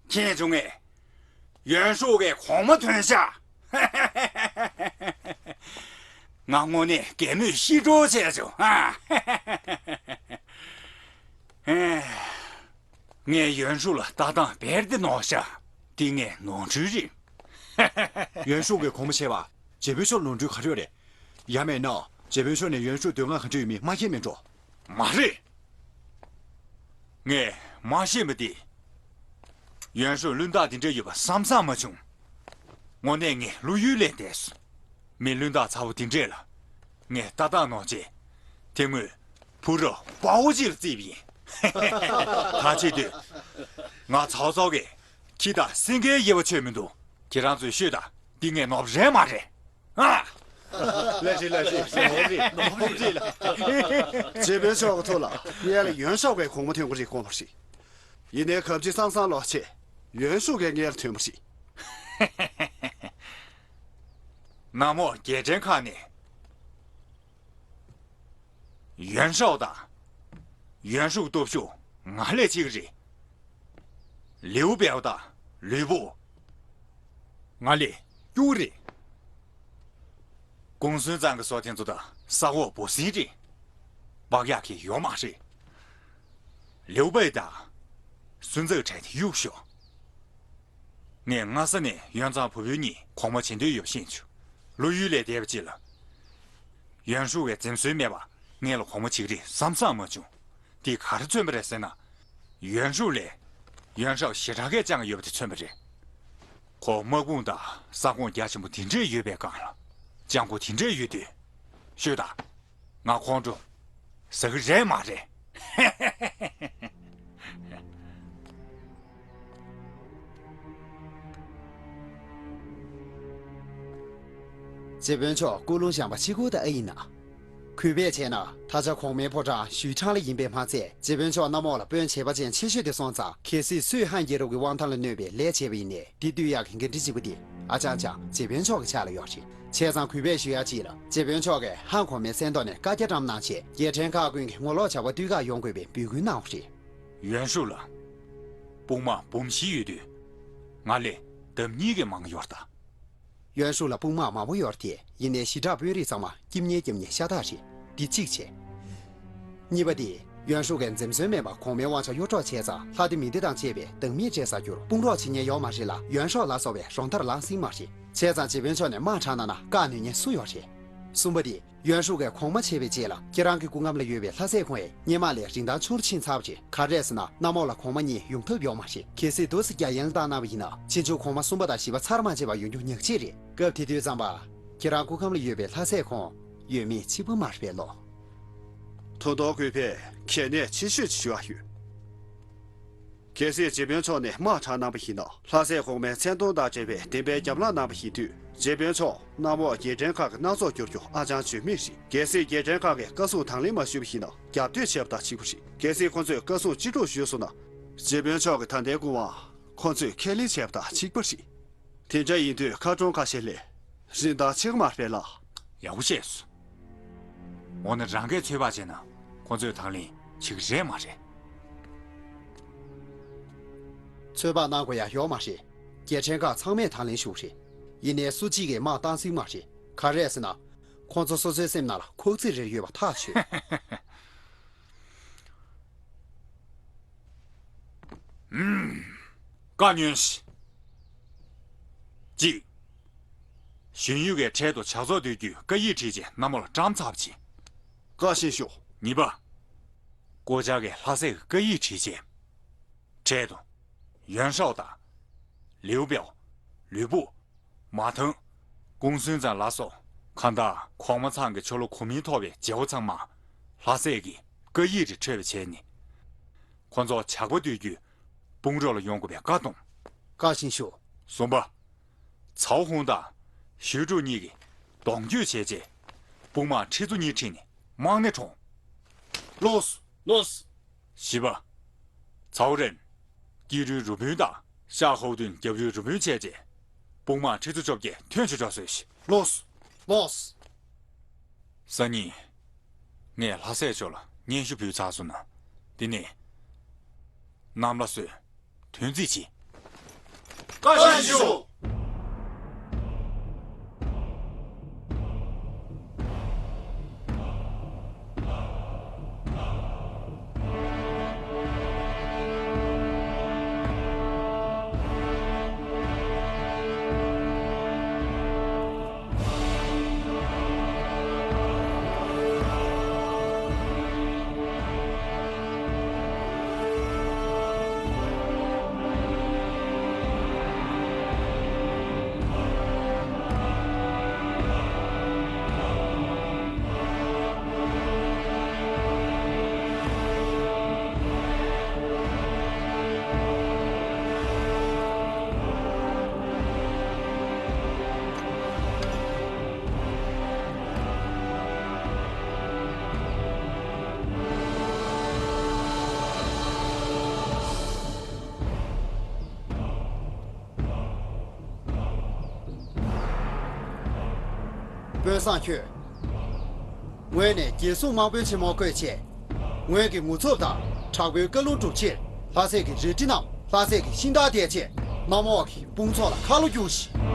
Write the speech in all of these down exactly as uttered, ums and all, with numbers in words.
མཁྱེན་བྱུང་ངས། ཡོན་ཧྲུའུ་གི་གོང་མ་ཐོན་ཤག་ང་དངོས་གནས་གད་མོས་ཤི་འགྲོ་བྱས་བྱུང་ཨ། ངས་ཡོན་ཧྲུའུ་ལ་ལྟ་སྟངས་བེར་ཏེ་ནོར་ཤག་འདི་ངའི་ནོར་འཁྲུལ་རེད། ཡོན་ཧྲུའུ་གི་གོང་མ་བྱས་པ་རྗེ་དཔོན་མཆོག་ནོར་འཁྲུལ་ག་རེ་ཡོད་རེད། ཡང་མིན་ན་རྗེ་དཔོན་མཆོག་ནས་ཡོན་ཧྲུའུ་འདོད་རྔམ་ག་འདྲ་ཡོད་མེད་མ་ཤེས་མེད་འགྲོ། མ་རེད། ངས་མ་ཤེས་པ་འདི། ཡོན་ཧྲུའུ་བླུན་རྟགས་འདི་འདྲ་ཡོད་པ་བསམ་བསམ་མ་བྱུང་། དངོས་གནས་ངས་བློ་ཡུལ་ལས་འདས་སོང་། མི་བླུན་རྟགས་ཚ་བོ་འདི་འདྲས་ལ། ངས་ལྟ་སྟངས་ནོར་བྱས། དེ་སྔོན་བུ་རོ་དཔའ་བོ་ཅིག་ལ་བརྩིས་པ་ཡིན། ད་བྱེད་དུས། ང་ཚའོ་ཚའོ་གིས་ཁྱི་དང་སེང་གེའི་དབྱེ་བ་ཕྱེ་མི་འདུག་ཁྱེད་རང་ཚོས་ཤོད་དང་འདི་ངས་ནོར་བ་རེད་མ་རེད། ཨ། ལགས་སེ་ལགས་སེ་ནོར་རེད་ནོར་རེད་ལ། རྗེ་དཔོན་མཆོག་གི་ཐུགས་ལ་ངས་ལ་ཡོན་ཧྲུའུ་གི་གོང་མ་ཐོན་གི་རེད་དགོངས་པ་རེད། ཡིན་ནའི་གབ་ཅི་སང་སང་ལོག་བྱས། ཡོན་ཧྲུའུ་གི་ངས་ལ་ཐོན་པ་རེད། གནམ་འོག་རྒྱལ་ཕྲན་ཁག་ནས། ཡོན་ཧྲའོ་དང་། ཡོན་ཧྲུའུ་སྟོབས་ཤུགས་ང་ལས་ཆེ་གི་རེད། ལིའུ་པའོ་དང་ལུས་པོ། ང་ལས་སྐྱོ་གི་རེད། ཀུང་སུན་ཙང་གི་སོ་དེ་ཚོ་དང་ས་འོག་འབུ་སྲིན་རེད། བག་ཡག་གི་ཡོད་མ་རེད། ལིའུ་པའེ་དང་། སུན་ཙེའི་གྲས་དེ་གཡུག་ཤོག་ངས་སྔ་ས་ནས་ཡོན་ཙང་བུ་བུ་གཉིས་གོང་མ་བྱེད་འདོད་ཡོད་ཤེས་བྱུང་། བློ་ཡུལ་ལས་འདས་པ་ཅིག་ལ། ཡོན་ཧྲུའུ་གིས་འཛེམ་ཟོན་མེད་པ་ངས་ལ་གོང་མ་བྱེད་ཀྱི་རེད་བསམ་བསམ་མ་བྱུང་། འདི་ག་རེ་མཚོན་པ་རེད་ཟེར་ན། ཡོན་ཧྲུའུ་ལས་ཡོན་ཧྲའོ་ཞེ་དྲག་གིས་སྦྱང་ཡོད་པ་དེ་མཚོན་པ་རེད། ཁོ་དམག་དཔུང་དང་ས་ཁོངས་རྒྱ་ཆེན་པོ་དེ་འདྲས་ཡོད་པའི་སྒང་ལ་སྤྱང་པོ་དེ་འདྲས་ཡོད་དུས། ཤོད་དང་། ང་ཁོང་ཁྲོ་ཟ་གི་རེད་མ་རེད། རྗེ་དཔོན་མཆོག་སྐུ་རླུང་བཞེངས་པ་གཅིག་པུ་དེ་ཨེ་ཡིན་ན། གུས་པས་བྱས་ན་ད་ཆ་གོང་མའི་ཕོ་བྲང་ཞུས་ཁྲང་ལ་ཡིན་པས་མ་ཚད། རྗེ་དཔོན་མཆོག་གནམ་འོག་ལ་དཔོན་བྱེད་པ་ཅན་ཆེ་ཤོས་དེ་སོང་ཙང་གལ་སྲིད་སུས་ཧན་རྒྱལ་རབས་ཀྱི་དབང་ཐང་ལ་གནོད་པའི་ལས་བྱས་པ་ཡིན་ནའི་འདི་བསྟུད་ཡག་གི་འགན་འཁྲི་གཅིག་པུ་དེ་ཨ་ཅང་ཅང་རྗེ་དཔོན་མཆོག་གི་ཕྱག་ལ་ཡོད་རེད། བྱས་ཙང་གུས་པས་ཞུ་ཡག་གཅིག་ལ་རྗེ་དཔོན་མཆོག་གིས་ཧན་གོང་མའི་མཚན་ཐོག་ནས་བཀའ་རྒྱ་བཀྲམ་གནང་བྱས་རྒྱལ་ཕྲན་ཁག་ཀུན་གྱི་ངོ་ལོག་བྱ་བ་དུས་བཀག་ཡོང་དགོས་པའི་འབོད་སྐུལ་གནང་བ་རེད། ཡོན་ཧྲུའུ་ལ། དཔུང་དམག་འབུམ་བཞི་ཡོད་དུས། ང་ལས་ལྡབ་གཉིས་ཀྱིས་མང་ཡོད་ད། ཡོན་ཧྲུའུ་ལ་དཔུང་དམག་མང་པོ་ཡོད་དེ་ཡིན་ནའི་ཞི་དྲག་དཔོན་རིགས་ཚང་མ་སྐྱིབ་ཉེ་སྐྱིབ་ཉེ་ཤ་སྟག་རེད། འདི་གཅིག་བྱས། གཉིས་པ་དེ། ཡོན་ཧྲུའུ་གིས་འཛེམ་ཟོན་མེད་པར་གོང་མའི་དབང་ཆ་གཡོ་འཕྲོག་བྱས་ཙང་ལྷ་སྡེ་མི་སྡེ་དང་བཅས་པས་སྡང་མིག་སྤྲད་ས་རྒྱུར་དཔུང་རོགས་བྱེད་མཁན་ཡོད་མ་རེད་ལ་ཡོན་ཧྲོ་ལ་སོགས་པས་རོགས་མཐར་ལངས་སྲིད་མ་རེད། བྱས་ཙང་རྗེ་དཔོན་མཆོག་ནས་དམག་དྲངས་གནང་ན་བཀག་ནུས་མཁན་སུ་ཡོད་རེད། གསུམ་པ་དེ། ཡོན་ཧྲུའུ་གིས་གོང་མ་བྱས་པའི་རྗེས་ལ་ཁྱེད་རང་གི་སྐུ་ཁམས་ལ་ཡོད་པའི་ལྷ་སྲས་ཁོང་ཡང་སྔོན་མ་ལས་རིན་ཐང་ཆུང་རུ་ཕྱིན་ཚར་བ་རེད། ག་རེ་རེད་ཟེར་ན་གནམ་འོག་ལ་གོང་མ་གཉིས་ཡོང་ཐབས་ཡོད་མ་རེད། གལ་སྲིད་འདུག་སེ་རྒྱ་ཡན་ལ་བཏང་གནང་བ་ཡིན་ན་ཕྱིན་ཆད་གོང་མ་གསུམ་པ་དང་བཞི་པ་ཚར་མ་བཅད་པར་ཡོང་རྒྱུ་ཉག་གཅིག་རེད། སྐབས་དེ་དུས་ཙམ་པ། ཁྱེད་རང་སྐུ་ཁམས་ལ་ཡོད་པའི་ལྷ་སྲས་ཁོང་ཡོད་མེད་གཅིག་པ་མ་རེད་པས་ལོ། ཐུགས་དོགས་གུས་པས་གལ་གནད་ཆེ་ཤོས་ཅིག་ཞུ་ཡ་ཡོད། གལ་སྲིད་རྗེ་དཔོན་མཆོག་ནས་དམག་དྲངས་གནང་བ་ཡིན་ན་ལྷ་སྲས་གོང་མའི་མཚན་མཐོང་དང་འབྲེལ་བའི་བདེན་པའི་རྒྱབ་ལངས་གནང་བ་ཡིན་དུས་རྗེ་དཔོན་མཆོག་གནམ་འོག་རྒྱལ་ཕྲན་ཁག་གི་སྣ་ཚོགས་བསྒྱུར་རྒྱུ་ཨ་ཅང་བརྗོད་མེད་རེད། གལ་སྲིད་རྒྱལ་ཕྲན་ཁག་གིས་བཀའ་གསུང་དང་ལེན་མ་ཞུས་པ་ཡིན་ན་རྒྱབ་གཏོད་བྱས་པ་དང་གཅིག་པ་རེད། གལ་སྲིད་ཁོ་ཚོས་བཀའ་གསུང་ཅི་སྒྲུབ་ཞུས་སོང་ན་རྗེ་དཔོན་མཆོག་གི་ད་ལྟའི་སྐུ་དབང་ཁོ་ཚོས་ཁས་ལེན་བྱས་པ་དང་གཅིག་པ་རེད། དེ་འདྲ་ཡིན་དུས་མཁར་གྲོང་ཁ་ཤས་ལས་རིན་ཐང་ཆེ་གི་མ་རེད་ལ། ཡག་པོ་བཤད་སོང་། འོ་ན་རང་གིས་ཚོད་དཔག་བྱས་ན་ཁོ་ཚོས་དང་ལེན་བྱེད་ཀྱི་རེད་མ་རེད། ཚོད་དཔག་གནང་དགོས་ཡ་ཡོད་མ་རེད། རྒྱལ་ཕྲན་ཁག་ཚང་མས་དང་ལེན་ཞུ་རེད། ཡིན་ནའི་སུ་གཅིག་གིས་དམག་བཏང་སྲིད་མ་རེད། ག་རེ་རེད་ཟེར་ན། ཁོང་ཚོ་སོ་སོའི་སེམས་ནང་ལ་ཁོག་རྩིས་རེ་ཡོད་པ་ཐག་ཆོད། ཨུམ། བཀའ་ཉོན་ཞིག་གཅིག་གཞོན་ཡུལ་གྱི་འཕྲལ་དུ་ཇག་ཚོགས་སྡོད་རྒྱུའི་བཀའ་ཡིག་བྲིས་རྗེས་གནམ་འོག་ལ་བཀྲམ་ཚར་བ་བྱེད། བཀའ་བཞིན་ཞུ། གཉིས་པ། ཀོ་ཅག་གི་ལྷ་སྲས་ཀྱི་བཀའ་ཡིག་བྲིས་རྗེས། འཕྲལ་དུ། ཡོན་ཧྲའོ་དང་། ལིའུ་པའོ། ལུས་པོ། མ་ཐང་། ཀུང་སུན་ཙང་ལ་སོགས་གང་ལྟར་གོང་མ་ཚང་གི་ཆོ་ལོ་གོ་མིན་ཐོབ་པའི་རྒྱལ་པོ་ཚང་མ་ལྷ་སྲས་ཀྱི་བཀའ་ཡིག་རེ་འཕྲོད་པ་བྱས་ནས། ཁོ་ཚོ་ཇག་པ་སྡོད་རྒྱུའི་དཔུང་རོགས་ལ་ཡོང་དགོས་པའི་བཀའ་གཏོང་། བཀའ་བཞིན་ཞུ། གསུམ་པ། ཚའོ་ཧུང་དང་ཞུས་ཀྲུའུ་གཉིས་ཀྱིས་གདོང་བསྐྱོད་བྱས་རྗེས་དཔུང་དམག་ཁྲི་ཚོ་གཉིས་ཁྲིད་ནས་དམག་སྣེ་དྲོངས། ལོས། ལོས། བཞི་པ། ཚའོ་རེན། སྐྱིད་རུའི་རུ་དཔོན་དང་ཤ་ཧོ་ཏུན་རྒྱབ་རུའི་རུ་དཔོན་བྱས་རྗེས། དཔུང་དམག་ཁྲི་ཚོ་བཅོ་བརྒྱད་ཐོན་ཆོག་ཆོག་བཟོས་ཤིག་ལོས། ལོས། སང་ཉིན། ངས་ལྷ་སྲས་མཆོག་ལ་སྙན་ཞུ་ཕུལ་ཚར་སོང་ན། དེ་ནས། གནམ་ལ་སོད། དོན་རྩིས་བྱེད། བཀའ་དྲིན་ཆེ་ཞུ། དཔོན་བཟང་ཁྱོད། ངོས་ནས་རྒྱལ་སྲུང་དམག་དཔོན་ཆེན་མོ་བསྐོས་ཆེད། ངོས་ཀྱི་ངོ་ཚབ་དང་དྲག་པོའི་བཀའ་ལུང་སྒྲུབ་ཕྱིར། ལྷ་སྲས་ཀྱི་རལ་གྲི་རྣམས་ལྷ་སྲས་ཀྱི་ཤིང་རྟར་གཏད་ཆེད། དམག་མི་བ་གི་དཔུང་ཚོགས་ལ་ཁ་ལོ་བསྒྱུར་ཞིག།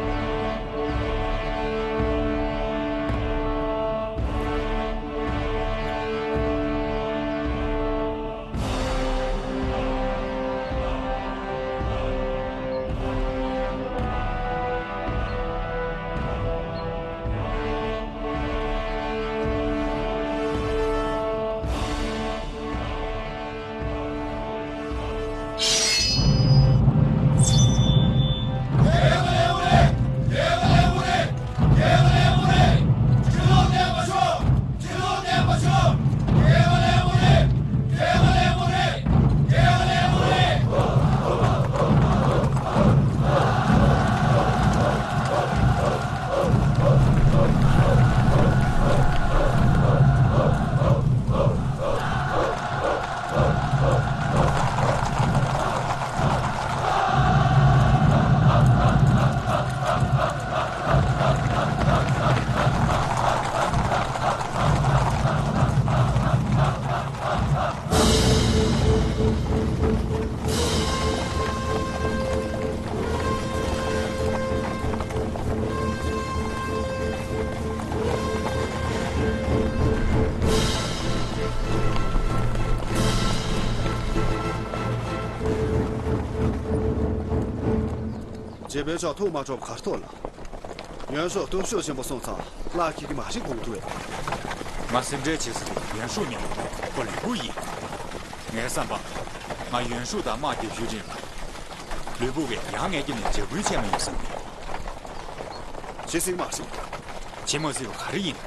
རྗེ་དཔོན་མཆོག་ཐུགས་མ་སྤྲོ་བ་ག་རེ་ཐོག་ལ། ཡོན་ཧྲུའུ་སྟོབས་ཤུགས་ཆེན་པོ་སོང་ཙང་གླགས་ཁྱེར་གྱི་མ་རེད་དགོངས་འདུག་པས། ང་སེམས་ཁྲལ་བྱེད་ས་དེ་ཡོན་ཧྲུའུ་མིན། ཁོ་ལུས་པོ་ཡིན། ངའི་བསམ་པར། ང་ཡོན་ཧྲུའུ་དང་དམག་རྒྱག་རྒྱུའི་རིང་ལ། ལུས་པོ་གིས་ཡང་ངའི་རྒྱབ་ནས་འཇབ་རྒོལ་བྱས་མ་ཡོང་བསམ་གི། བྱེད་སྲིད་མ་རེད། བྱེད་མ་སྲིད་པ་ག་རེ་ཡིན།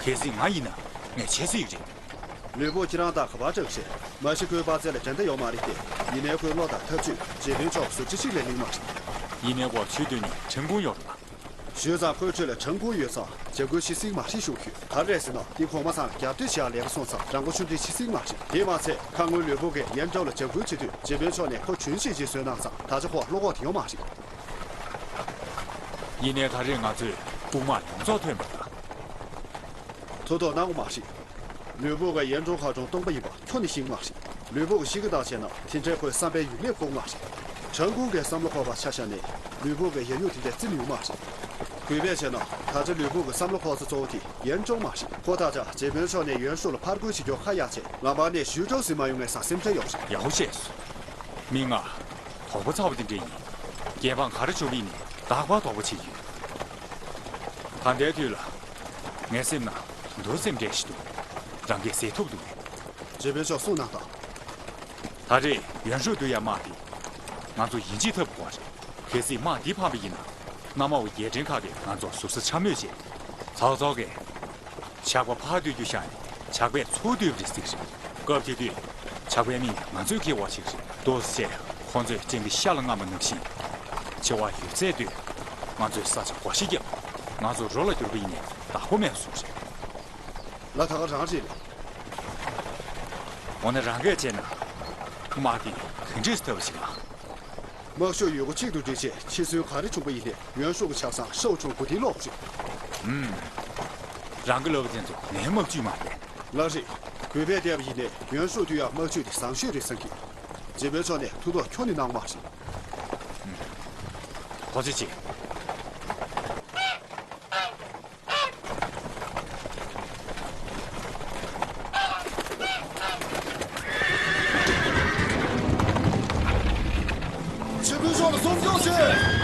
གལ་སྲིད་ང་ཡིན་ན་ངས་བྱེད་སྲིད་ཀྱི་རེད། ལུས་པོ་ཁྱེད་རང་དང་ག་པར་འདྲ་བྱེད། མ་གཞི་ཁོའི་དཔའ་རྩལ་ལ་འགྲན་ཟླ་ཡོད་མ་རེད་དེ། ཡིན་ནའི་ཁོའི་བློ་དང་ཐབས་ཇུས་རྗེ་དཔོན་མཆོག་ཟུར་ཁྲིད་ཞིག་ལས་གླེང་མ་རེད། ཡིན་ནའི་ཁོ་ཆོས་དོན་ནི་ཁྲིམས་ཁང་ཡོད་རེད་པ། ཞུས་ཙང་ཁོའི་ཁྲོད་ལ་ཁྲིམས་ཁང་ཡོད་ཙང་འཇབ་རྒོལ་བྱེད་སྲིད་མ་རེད་ཞུ་གི་ཡོད། ག་རེ་རེད་ཟེར་ན་འདི་གོང་མ་ཚང་ལ་རྒྱབ་གཏོད་བྱེད་ཡག་ལས་ཀ་སོང་ཙང་རང་མགོ་ཆུང་འདྲེན་བྱེད་སྲིད་མ་རེད། དེ་མ་ཚད་ཁ་སྔོན་ལུས་པོ་གིས་ཡན་ཀྲོའུ་ལ་འཇབ་རྒོལ་བྱེད་དུས་རྗེ་དཔོན་མཆོག་ནས་ཁོ་གྱོན་ཆས་ཅིག་བཟོས་གནང་ཙང་ད་ཆ་ཁོ་བློ་ཁོག་དེ་ཡོད་མ་རེད། ཡིན་ནའི་ད་རེས་ང་ཚོས་དབུ་དམག་ཡོངས་རྫོགས་ཐོན་པ་དང་། ཐུགས་དོགས་གནང་དགོས་མ་རེད། ལུས་པོ་གིས་ཡན་ཀྲོའུ་མཁར་གྲོང་སྟོང་པ་ཡིན་པ་ཁྱོན་ནས་ཤེས་ཀྱི་མ་རེད། ལུས་པོ་གིས་ཤེས་ཀྱི་བཏང་བྱས་ན་དེ་འདྲའི་ཁོའི་བསམ་པའི་ཡུལ་ལས་ལྐོག་མ་རེད། ཁྲིམས་ཁང་གི་བསམ་བློ་འཁོར་བ་ཆ་བཞག་ནས་ལུས་པོ་གིས་ཡ་ཡུལ་དེ་འདྲའི་བརྩི་ནུས་མ་རེད། གུས་པས་བྱས་ན་ད་ཆ་ལུས་པོ་གི་བསམ་བློ་འཁོར་ས་གཙོ་བོ་དེ་ཡན་ཀྲོའུ་མ་རེད། ཁོ་ད་ཆ་རྗེ་དཔོན་མཆོག་ནས་ཡོན་ཧྲུའུ་ལ་ཕར་རྒོལ་བྱེད་རྒྱུ་ཁ་གཡར་བྱས་ལམ་བར་ནས་ཞུས་ཀྲོའུ་ཟིན་མ་ཡོང་ངེས་སང་སེམས་ཁྲལ་ཡོད་རེད། ཡག་པོ་བཤད་སོང་། མི་ང་། དོགས་པ་ཚ་བ་དེ་འདྲ་ཡིན། རྒྱལ་འབངས་ག་རེ་བྱུང་བ་ཡིན་ནའི་རྟག་པར་དོགས་པ་བྱེད་ཀྱི་ཡོད། ད་ལྟའི་དུས་ལ། ངའི་སེམས་ནང་དུ་སེམས་ཁྲལ་ཞིག་འདུག་རང་གིས་ཟེར་ཐུབ་འདུག་གས། རྗེ་དཔོན་མཆོག་གསུངས་གནང་དང་། ད་རེས་ཡོན་ཧྲུའུ་འདུལ་ཡག་དམག་དེ། ང་ཚོ་ཡིན་གཅིག་ཐབས་དགོས་པ་རེད། གལ་སྲིད་དམག་འདི་ཕམ་པ་ཡིན་ན། གནམ་འོག་གི་རྒྱལ་ཕྲན་ཁག་གིས་ང་ཚོར་ཟུར་ཟ་འཕྱ་སྨོད་བྱེད། ཚོགས་གཙོ་གིས། ཇག་པ་ཕར་བསྡུ་རྒྱུ་བཞག་ནས་ཇག་པས་ཚུར་བསྡུས་པ་རེད་ཟེར་གྱི་རེད། སྐབས་དེ་དུས། ཇག་པའི་མིང་ང་ཚོས་འཁྱེར་བ་ཞིག་རེད། འདུག་སེ་བྱས་ཁོ་ཚོས་སྤྱང་ཀི་ཤ་ལ་རྔམ་པ་ནང་བཞིན། འཆི་བ་ཡོད་ཚད་དུས། ང་ཚོས་ས་ཆ་བགོ་བཤའ་བརྒྱབ། ང་ཚོ་རོ་ལ་བསྒྱུར་པ་ཡིན་ནའི་བདག་པོ་མེད་པ་བཟོ་གི་རེད། ལགས་ད་ག་རང་རེད། འོ་ན་རང་གིས་བྱས་ན། དམག་འདི་ག་འདྲས་སེ་འཐབ་པ་ཞིག་ལགས། དམག་ཤོག་ཡོད་དགུ་གཅིག་ཏུ་སྒྲིལ་རྗེས་འཆི་གསོན་ག་རེ་བྱུང་པ་ཡིན་ནའི་ཡོན་ཧྲུའུ་གི་ཆ་ཚང་ཧྲའོ་ཆུང་མགོ་རྟིང་སློག་རེད། ཨུམ། རང་གི་ལབ་པ་དེ་ཚོ་ངའི་དམག་ཇུས་མ་རེད། ལགས་རེད། གུས་པས་བལྟས་པ་ཡིན་ནའི་ཡོན་ཧྲུའུ་འདུལ་ཡག་དམག་ཇུས་དེ་བཟང་ཤོས་རེད་བསམ་གི། རྗེ་དཔོན་མཆོག་ནས་ཐུགས་དོགས་ཁྱོན་ནས་གནང་མ་རེད། ཨུམ། ཐུགས་རྗེ་ཆེ། ཆེན་པོའི་ཕྱོགས་ལ་སྲུང་སྐྱོབ་བྱེད།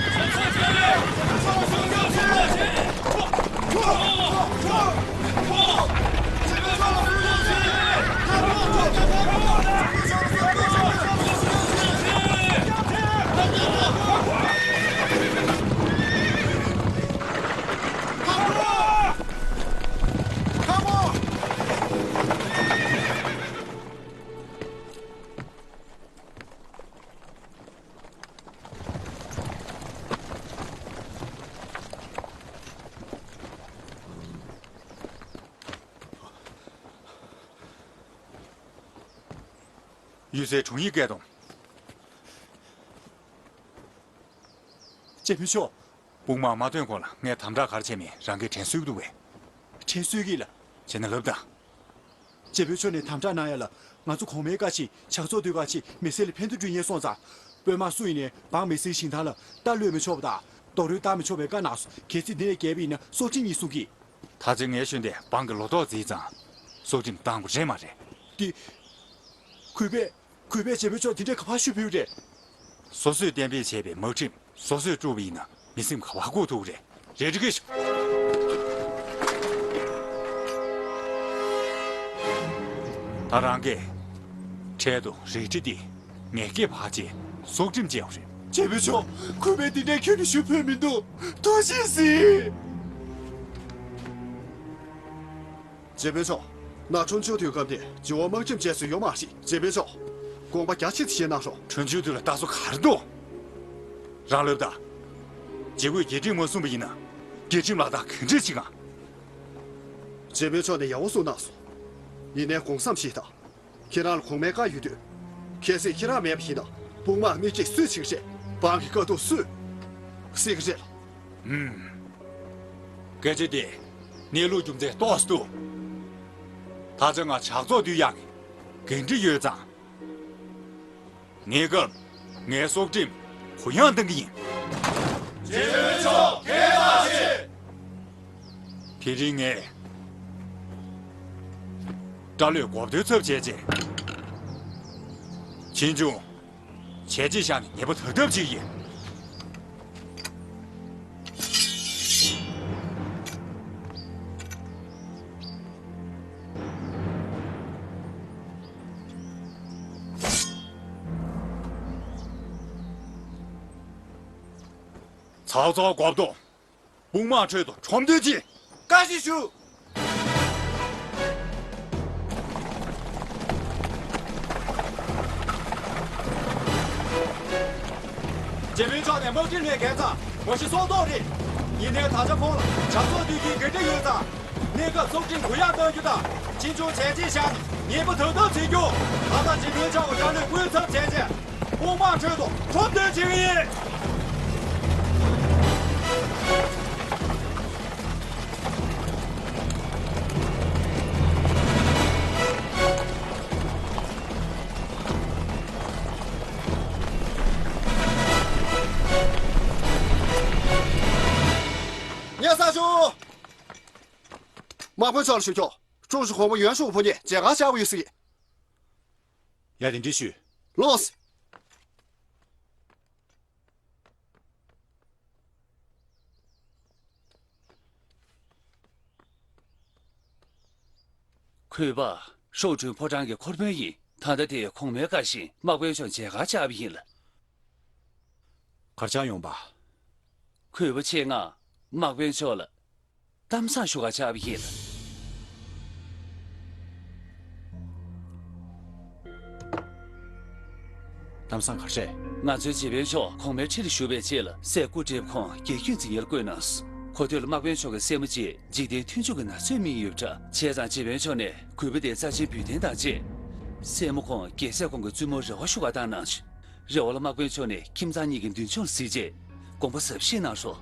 གཡུལ་སའི་དྲུང་ཡིག་སྐད་གཏོང་། ཅེ་ཕུ་ཤོ། དཔུང་དམག་མ་ཐོན་གོང་ལ་ངས་དམ་དྲག་ག་རེ་བྱས་མིན་རང་གིས་དྲན་གསོས་ཀྱི་འདུག་པས། དྲན་གསོས་ཀྱི་ལ། བྱས་ན་ལབ་དང་། ཅེ་ཕུ་ཤོ་ནས་དམ་དྲག་གནང་ཡ་ལ་ང་ཚོ་གོང་མའི་བཀའ་བཞིན་ཇག་ཚོགས་དུས་སྐབས་ཀྱི་མི་སེར་ལ་ཕན་ཐོགས་འགྲོ་ཉེན་སོང་ཙང་། དཔོན་དམག་སུ་ཡིན་ནའི་འབངས་མི་སེར་ཞིང་ཐང་ལ་རྟ་གློད་མི་ཆོག་པ་དང་རྡོ་རོལ་བཏང་མི་ཆོག་པའི་བཀའ་གནང་སོང་། གལ་སྲིད་འདི་ནས་འགལ་བ་ཡིན་ན་སྲོག་ཁྲིམས་ཡིན་གསུང་གི། ད་ཆ་ངས་ཤོད་འདི་འབངས་ཀྱི་ལོ་ཏོག་བརྫིས་ཙང་། སྲོག་ཁྲིམས་བཏང་དགོས་རེད་མ་རེད། འདི། གུས་པས། གུས་པས་ཅེ་ཕུ་ཤོ་འདི་འདྲའི་ག་པར་ཞུ་ཕུལ་རེད། སོ་སོས་གཏན་འབེབས་བྱས་པའི་དམག་ཁྲིམས་སོ་སོས་དཀྲུགས་པ་ཡིན་ན་མི་སེམས་ག་པར་བཀུག་ཐུབ་རེད། རེད་འགྲིག་གི་ཤོག་ད་རང་གིས་འཕྲལ་དུ་རལ་གྲི་འདི་ངས་སྐེ་ཕར་བཅད་སྲོག་ཁྲིམས་བཅད་པ་རེད། ཅེ་ཕུ་ཤོ། གུས་པས་འདི་འདྲའི་ཁྱོན་ནས་ཞུ་ཕོད་མི་འདུག་ཐུགས་རྗེ་གཟིགས། ཅེ་ཕུ་ཤོ། ན་ཁྲུན་ཆུ་དུས་སྐབས་ནས་ཇི་བོ་དམག་ཁྲིམས་བཅས་སུ་ཡོད་མ་རེད། ཅེ་ཕུ་ཤོ། དགོངས་པ་རྒྱ་ཆེ་ཙམ་བཞེས་གནང་ཤོག་ཁྲུན་ཆུ་དུས་ལ་ལྟ་སོ་ག་རེ་འདུག་རང་ལབ་དང་། ཇི་བོས་རྒྱལ་ཁྲིམས་མ་སྲུང་བ་ཡིན་ན། རྒྱལ་ཁྲིམས་ལ་དྭགས་ག་འདྲ་བྱེད་གང་། ཅེ་ཕུ་ཤོ་ནས་ཡག་པོ་གསུངས་གནང་སོང་། ཡིན་ནའི་དགོངས་བསམ་བཞེས་དང་། ཁྱེད་རང་ལ་གོང་མའི་བཀའ་ཡོད་དུས། གལ་སྲིད་ཁྱེད་རང་མེད་པ་ཡིན་ན་དཔུང་དམག་མི་གཅིག་སུས་བྱེད་ཀྱི་རེད། འབངས་ཀྱི་དཀའ་སྡུག་སུས་སེལ་གྱི་རེད། ཧུམ། སྐད་ཆ་དེ་གནས་ལུགས་རྒྱུ་མཚན་ཏོག་ཙམ་འདུག་ད་ཆ་ང་ཇག་ཚོགས་འདུལ་ཡག་གི་འགན་འཁྲི་ཡོད་ཙང་། གནས་སྐབས་ངའི་སྲོག་ཁྲིམས་གུ་ཡངས་གཏང་གི་ཡིན། རྗེ་དཔོན་མཆོག་ཁས་བླངས་ཞུ། དེ་རིང་ངས་སྐྲ་ལོས་གོ་བརྡའི་ཚབ་བྱས་རྗེས། ཕྱིས་འབྱུང་བྱས་རྗེས་བཞག་ནས་ཉེས་པ་དག་ཐབས་བྱེད་ཀྱི་ཡིན། ཚོགས་གཙོ་གོ་བརྡ། དཔུང་དམག་ཁྲོད་དུ་ཁྲོམ་སྟོན་གྱིས། བཀའ་ཞིག་ཞུ། རྗེ་དཔོན་མཆོག་ནས་དམག་ཁྲིམས་ལས་འགལ་ཙང་ངོ་ཤེས་སྲོག་ཐོག་རེད། ཡིན་ནའི་ད་ཆ་ཁོང་ལ་ཇག་ཚོགས་འདུལ་རྒྱུའི་འགན་འཁྲི་ཡོད་ཙང་། གནས་སྐབས་སྲོག་ཁྲིམས་གུ་ཡངས་གཏང་རྒྱུ་དང་ཕྱིས་འབྱུང་བྱས་རྗེས་བཞག་ནས་ཉེས་པ་དག་ཐབས་བྱེད་རྒྱུ། ད་ལྟ་རྗེ་དཔོན་མཆོག་གི་སྐྲ་ལོས་སྐུའི་ཚབ་བྱས་རྗེས། དཔུང་དམག་ཁྲོད་དུ་ཁྲོམ་སྟོན་བྱེད་ཀྱི་ཡིན། ཉེ་ས་ཞུ། དམག་དཔོན་མཆོག་ལ་ཞུ་ཆོག་ཀྲུང་ཧྲི་གོང་མ་ཡོན་ཧྲུའུ་ཕོ་ཉས་མཇལ་ཁ་བཅར་བ་ཡོད་ཟེར་གྱི། ཡ་དེ་འདྲ་ཞུས། ལོངས། གུས་པ། ཧྲོ་ཁྲུན་ཕོ་བྲང་གི་འཁོར་དཔོན་ཡིན། ད་ལྟ་དེ་གོང་མའི་བཀའ་བཞིན་དམག་དཔོན་མཆོག་མཇལ་ཁ་བཅར་བ་ཡིན་ལ། གར་བཅར་ཡོང་པ། གུས་པ་ཆེ། ང་དམག་དཔོན་མཆོག་ལ་གཏམ་བཟང་ཞུ་ག་བཅར་བ་ཡིན་ལ། གཏམ་བཟང་ག་རེ་རེད། ང་ཚོའི་རྗེ་དཔོན་མཆོག་གོང་མའི་ཁྲི་ལ་བཞུགས་པའི་རྗེས་ལ་སྲས་སྐུ་བགྲེས་པོ་ཁོང་རྒྱལ་བརྒྱུད་འཛིན་ཡར་བསྐོས་གནང་སོང་། གོ་ཐོས་ལ་དམག་དཔོན་མཆོག་གི་སྲས་མོ་གཅིག་འཇིག་རྟེན་མཐུན་འཇུག་གི་ན་ཚོད་སྨིན་ཡོད་པ་འདྲ། བྱས་ཙང་རྗེ་དཔོན་མཆོག་ནས་གུས་པ་དེ་རྩ་ཆེན་འབུལ་རྟེན་དང་བཅས། སྲས་མོ་ཁོང་རྒྱལ་སྲས་ཁོང་གི་བཙུན་མོར་རེ་བ་ཞུ་ག་བཏང་གནང་བྱུང་། རེ་བ་ལ་དམག་དཔོན་མཆོག་ནས་ཁྱིམ་ཚང་གཉིས་ཀྱི་མདུན་ལྗོངས་ལ་གཟིགས་རྗེས་དགོངས་པ་ཟབ་བཞེས་གནང་རོགས།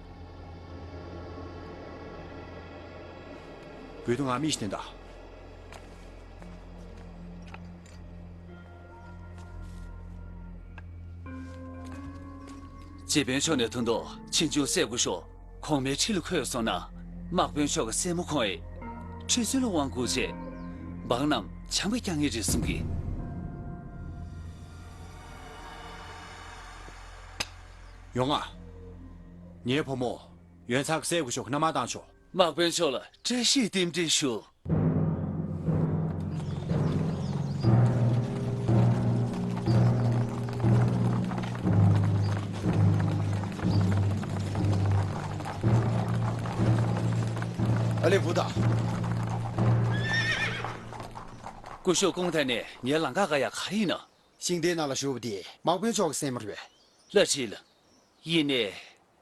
བོད་དུ་ང་མི་ཞིག་བསྟན་དང་། རྗེ་དཔོན་མཆོག་ནས་ཐུགས་འདོད་ཕྱིས་འབྱུང་གསལ་དགོས་ཤོག། གོང་མའི་ཁྲི་ལ་འཁོད་སོང་ན། དམག་དཔོན་མཆོག་གི་སྲས་མོ་ཁོང་ཨེ། ཁྲི་སྲོང་ལ་དབང་བསྐུར་བྱས། འབངས་རྣམས་བྱམས་པ་བསྐྱང་ངེས་རེད་གསུང་གི། ཡོང་ང་། ངའི་བུ་མོ་ཡོན་ཚང་གི་སྲས་སྐུ་ཞབས་ཀྱི་མནའ་མ་བཏང་ཆོག། དམག་དཔོན་མཆོག་ལ་བཀྲ་ཤིས་རྟེན་འབྲེལ་ཞུ། ཨ་ལེ་བུ་དང་། སྐུ་ཞབས་ཀུང་ཐའེ་ནས་ངའི་ལམ་ཁ་ག་ཡ་ག་རེ་ཡིན་ན། ཤིང་རྟའི་ནང་ལ་བཞུགས་པ་དེ་དམག་དཔོན་མཆོག་གི་སྲས་མོ་རེད་པས། ལགས་རེད་ལགས། ཡིན་ནའི།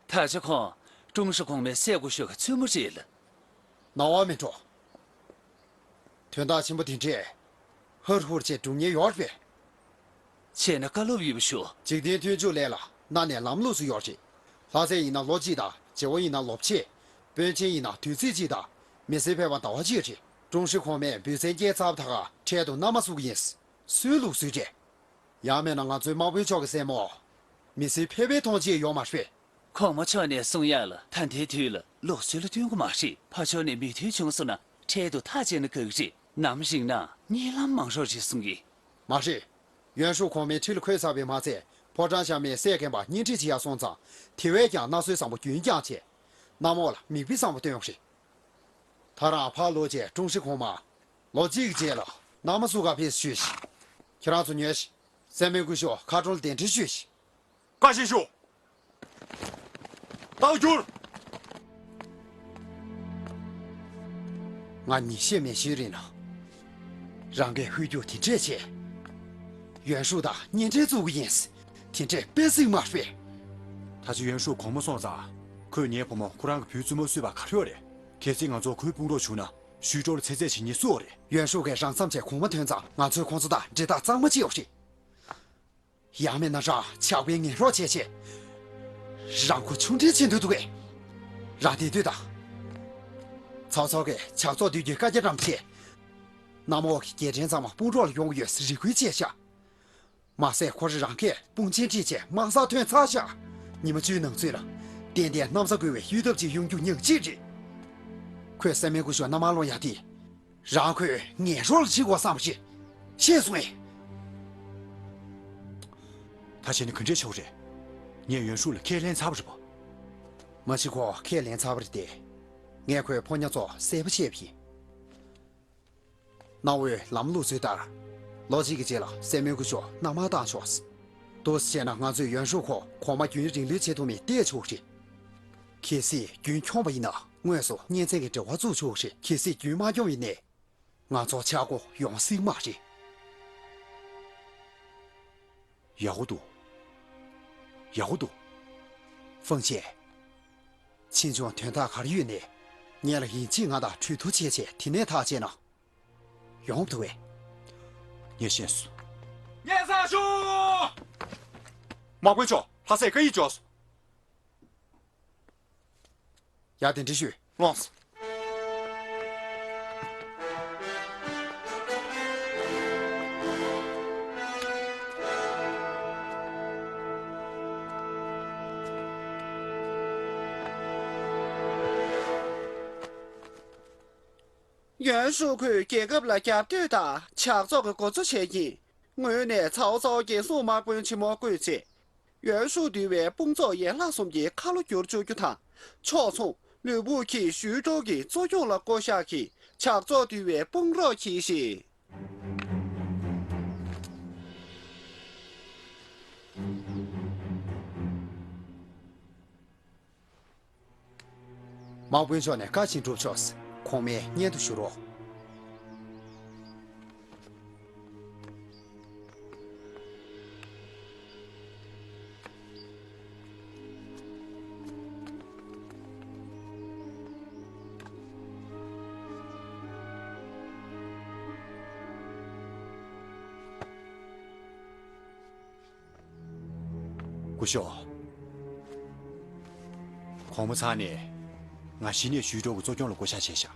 ད་ཆ་ཁོང་ཀྲུང་ཧྲི་གོང་མའི་སྲས་སྐུ་ཞབས་ཀྱི་བཙུན་མོ་རེད་ལགས། ནོར་བ་མི་འགྲོ། དོན་དག་ཆེན་པོ་དེ་འདྲས་ཧུར་ཧུར་བྱས་སྒྲུབ་མཁན་ཡོད་རེད་པས། བྱས་ན་བཀའ་སློབ་ཡོད་པ་ཞུ། འཇིག་རྟེན་མཐུན་འཇུག་ལས་ལ་གནའ་ནས་ལམ་ལུགས་སུ་ཡོད་རེད། ལྷ་སྲས་ཡིན་ན་ལོ་གཅིག་དང་། རྗེ་བོ་ཡིན་ན་ལོ་ཕྱེད། དཔོན་ཆེན་ཡིན་ན་དུས་ཚིགས་གཅིག་དང་། མི་སེར་ཕལ་པ་ཟླ་བ་གཅིག་རེད། ཀྲུང་ཧྲི་གོང་མས་འབུལ་ཚན་བསྐྱལ་ཚར་བ་ད་ག་འཕྲལ་དུ་མནའ་མ་བསུ་གི་ཡིན། སུའི་ལུགས་སྲོལ་རེད། ཡང་མིན་ན་ང་ཚོའི་དམག་དཔོན་མཆོག་གི་སྲས་མོ། མི་སེར་ཕལ་པའི་མཐོང་ཆེན་ཡོད་མ་རེད། གོང་མ་མཆོག་ནས་གསུང་ཡག་ལ་ད་ལྟའི་དུས་ལ་ལུགས་སྲོལ་ལ་བསྟུན་དགོས་མ་རེད། ཕར་ཕྱོགས་ནས་མོས་མཐུན་བྱུང་སོང་ན་འཕྲལ་དུ་ཐག་བཅད་ན་དགའ་གི་རེད། ནམ་རིང་ན་གཉིད་ལམ་མང་རོགས་རེད་གསུང་གི། མ་རེད། ཡོན་ཧྲུའུ་གོང་མའི་ཁྲི་ལ་འཁོད་ཚར་བའི་མ་ཚད་ཕོ་བྲང་གཤམ་མའི་སྲས་རྒན་པ་གཉེན་སྒྲིག་བྱེད་ཡག་སོང་ཙང་དེ་བས་ཀྱང་མནའ་ཟོས་བཟང་པོ་རྒྱུན་བསྐྱངས་བྱས། གནམ་འོག་ལ་མིག་དཔེ་བཟང་པོ་སྟོན་ཡོང་རེད། ད་རང་ཕར་ལོག་རྗེས་ཀྲུང་ཧྲི་གོང་མ། ལོ་གཅིག་གི་རྗེས་ལ་མནའ་མ་བསུ་ག་ཕེབས་ཞུས་ཤིག། ཁྱེད་རང་ཚོ་ཉོན་ཞིག། སྲས་མོའི་སྐུ་ཞབས་མཁའ་འགྲོ་ལ་གདན་འདྲེན་ཞུས་ཤིག། བཀའ་བཞིན་ཞུ། རྟ་བསྒྱུར། ང་ཉིན་ཤས་མན་ཆད་རིང་ལ་རང་གིས་ཧུད་རྒྱུག་དེ་འདྲས་བྱས། ཡོན་ཧྲུའུ་དང་གཉེན་འབྲེལ་བཙུགས་ཀྱི་ཡིན། དེ་འདྲས་དཔེ་སྲིད་མ་རེད། ད་ཆ་ཡོན་ཧྲུའུ་གོང་མ་སོང་ཙང་། ཁོས་ངའི་བུ་མོ་ཁོ་རང་གི་བུའི་བཙུན་མོ་བསུས་པ་ག་རེ་ཡོད་རེད། གལ་སྲིད་ང་ཚོ་ཁོའི་དཔུང་རོགས་བྱུང་ན། ཞུས་ཀྲོའུ་ལ་ཚེ་ཚད་བྱེད་མཁན་སུ་ཡོད་རེད། ཡོན་ཧྲུའུ་གིས་རང་མཚམས་བྱས་གོང་མ་ཐོན་ཙང་ང་ཚོས་ཁོང་ཚོ་དང་འབྲེལ་ཐག་གཙང་མ་བྱེད་ཡོད་རེད། ཡང་མིན་ན་རང་ཇག་པའི་ངན་རོགས་བྱས་བྱས། རང་མགོ་ཆུང་འདྲེན་བྱེད་འདོད་འདུག་གས། རང་བསྡད་སྡོད་དང་། ཚའོ་ཚའོ་གིས་ཇག་ཚོགས་བསྡུ་རྒྱུའི་བཀའ་རྒྱ་བཀྲམ་བྱས། གནམ་འོག་གི་རྒྱལ་ཕྲན་ཚང་མ་དཔུང་རོགས་ལ་ཡོང་གི་ཡོད་ཟེར་རེ་སྐུལ་བྱས་ཤག། མ་ཟད་ཁོ་རང་རང་གིས་དཔུང་ཆེན་ཁྲིད་བྱས་དམག་སར་ཐོན་ཚར་ཤག། ཉི་མ་བཅུའི་ནང་ཚུད་ལ་ཏན་ཏན་གནམ་ས་བསྐོར་བའི་གཡུལ་འཐབ་ཅིག་ཡོང་རྒྱུ་ཉག་གཅིག་རེད། ཁོས་སྲས་མོའི་སྐུ་ཞབས་མནའ་མར་སློང་ཡག་དེ། རང་ཁོའི་ངན་རོགས་ལ་བྱེད་དགོས་བསམ་པ་རེད། ཤེས་སོང་ངས། ད་བྱས་ན་ག་འདྲས་ཆོག་རེད། ངས་ཡོན་ཧྲུའུ་ལ་ཁས་ལེན་ཚར་བ་རེད་པ། མ་གཞི་ཁོ་ཁས་ལེན་ཚར་བ་རེད་དེ། ངས་ཁོའི་ཕོ་ཉ་ཚོ་གསལ་པོ་བཤད་པ་ཡིན། གནའ་བོའི་ལམ་ལུགས་སྲོལ་ལྟར། ལོ་གཅིག་གི་རྗེས་ལ་སྲས་མོའི་སྐུ་ཞབས་མནའ་མར་བཏང་ཆོག། འདུག་སེ་བྱས་ན་ང་ཚོས་ཡོན་ཧྲུའུ་ཁོ་གོང་མ་རྒྱུན་རིང་ལུས་བྱེད་ཐུབ་མིན་བལྟས་ཆོག་རེད། གལ་སྲིད་རྒྱུན་འཁྱོངས་པ་ཡིན་ན་དངོས་སུ་གཉེན་ཚན་གྱི་འབྲེལ་བ་བཙུགས་ཆོག་རེད། གལ་སྲིད་རྒྱུན་མ་འཁྱོངས་པ་ཡིན་ནའི། ང་ཚོ་ཆག་སྒོ་ཡོང་སྲིད་མ་རེད། ཡག་པོ་འདུག། ཡག་པོ་འདུག། ཧྥང་ཆེ། ཕྱིས་འབྱུང་དོན་དག་ག་རེ་ཡོད་ནའི། ངེད་ལ་ཡིན་གཅིག་ང་དང་གྲོས་བསྡུར་བྱས་བྱས་དེ་ནས་ཐག་བཅད་ན། ཡོང་འདུག་པས། ངས་ཤེས་སོང་། ངས་བསམ་ཞུ། དམག་དཔོན་མཆོག་ལྷ་སའི་བཀའ་ཡིག་འབྱོར་སོང་། ཡ་དེ་འདྲ་ཞུས། ལོངས། ཡོན་ཧྲུའུ་ཁོས་རྒྱལ་ཁབ་ལ་རྒྱབ་གཏོད་དང་ཇག་ཚོགས་ཀྱི་འགོ་གཙོ་བྱས་ཀྱིན། ངོས་ནས་ཚའོ་ཚའོ་རྒྱལ་སྲུང་དམག་དཔོན་ཆེན་མོ་བསྐོས་ཚེ། ཡོན་ཧྲུའུ་འདུལ་བའི་དཔུང་ཚོགས་ཡན་ལག་གསུམ་གྱི་ཁ་ལོ་བསྒྱུར་བཅུག་རྒྱུ་དང་། ཕྱོགས་མཚུངས་ལུས་ཕུག་གིས་ཞུས་ཀྲོའུ་གི་གཙོ་སྐྱོང་ལ་བསྐོ་གཞག་གིས་ཇག་ཚོགས་འདུལ་བའི་དཔུང་རོགས་གྱིས་ཤིག། དམག་དཔོན་མཆོག་ནས་བཀའ་བཞིན་སྒྲུབ་ཆོག། གོང་མའི་སྙན་དུ་ཞུ་རོགས། སྐུ་ཞབས། གོང་མ་ཚང་ནས་ང་གཞི་ནས་ཞུས་ཀྲོའུ་གི་གཙོ་སྐྱོང་ལ་བསྐོ་གཞག་བྱས་ཤག།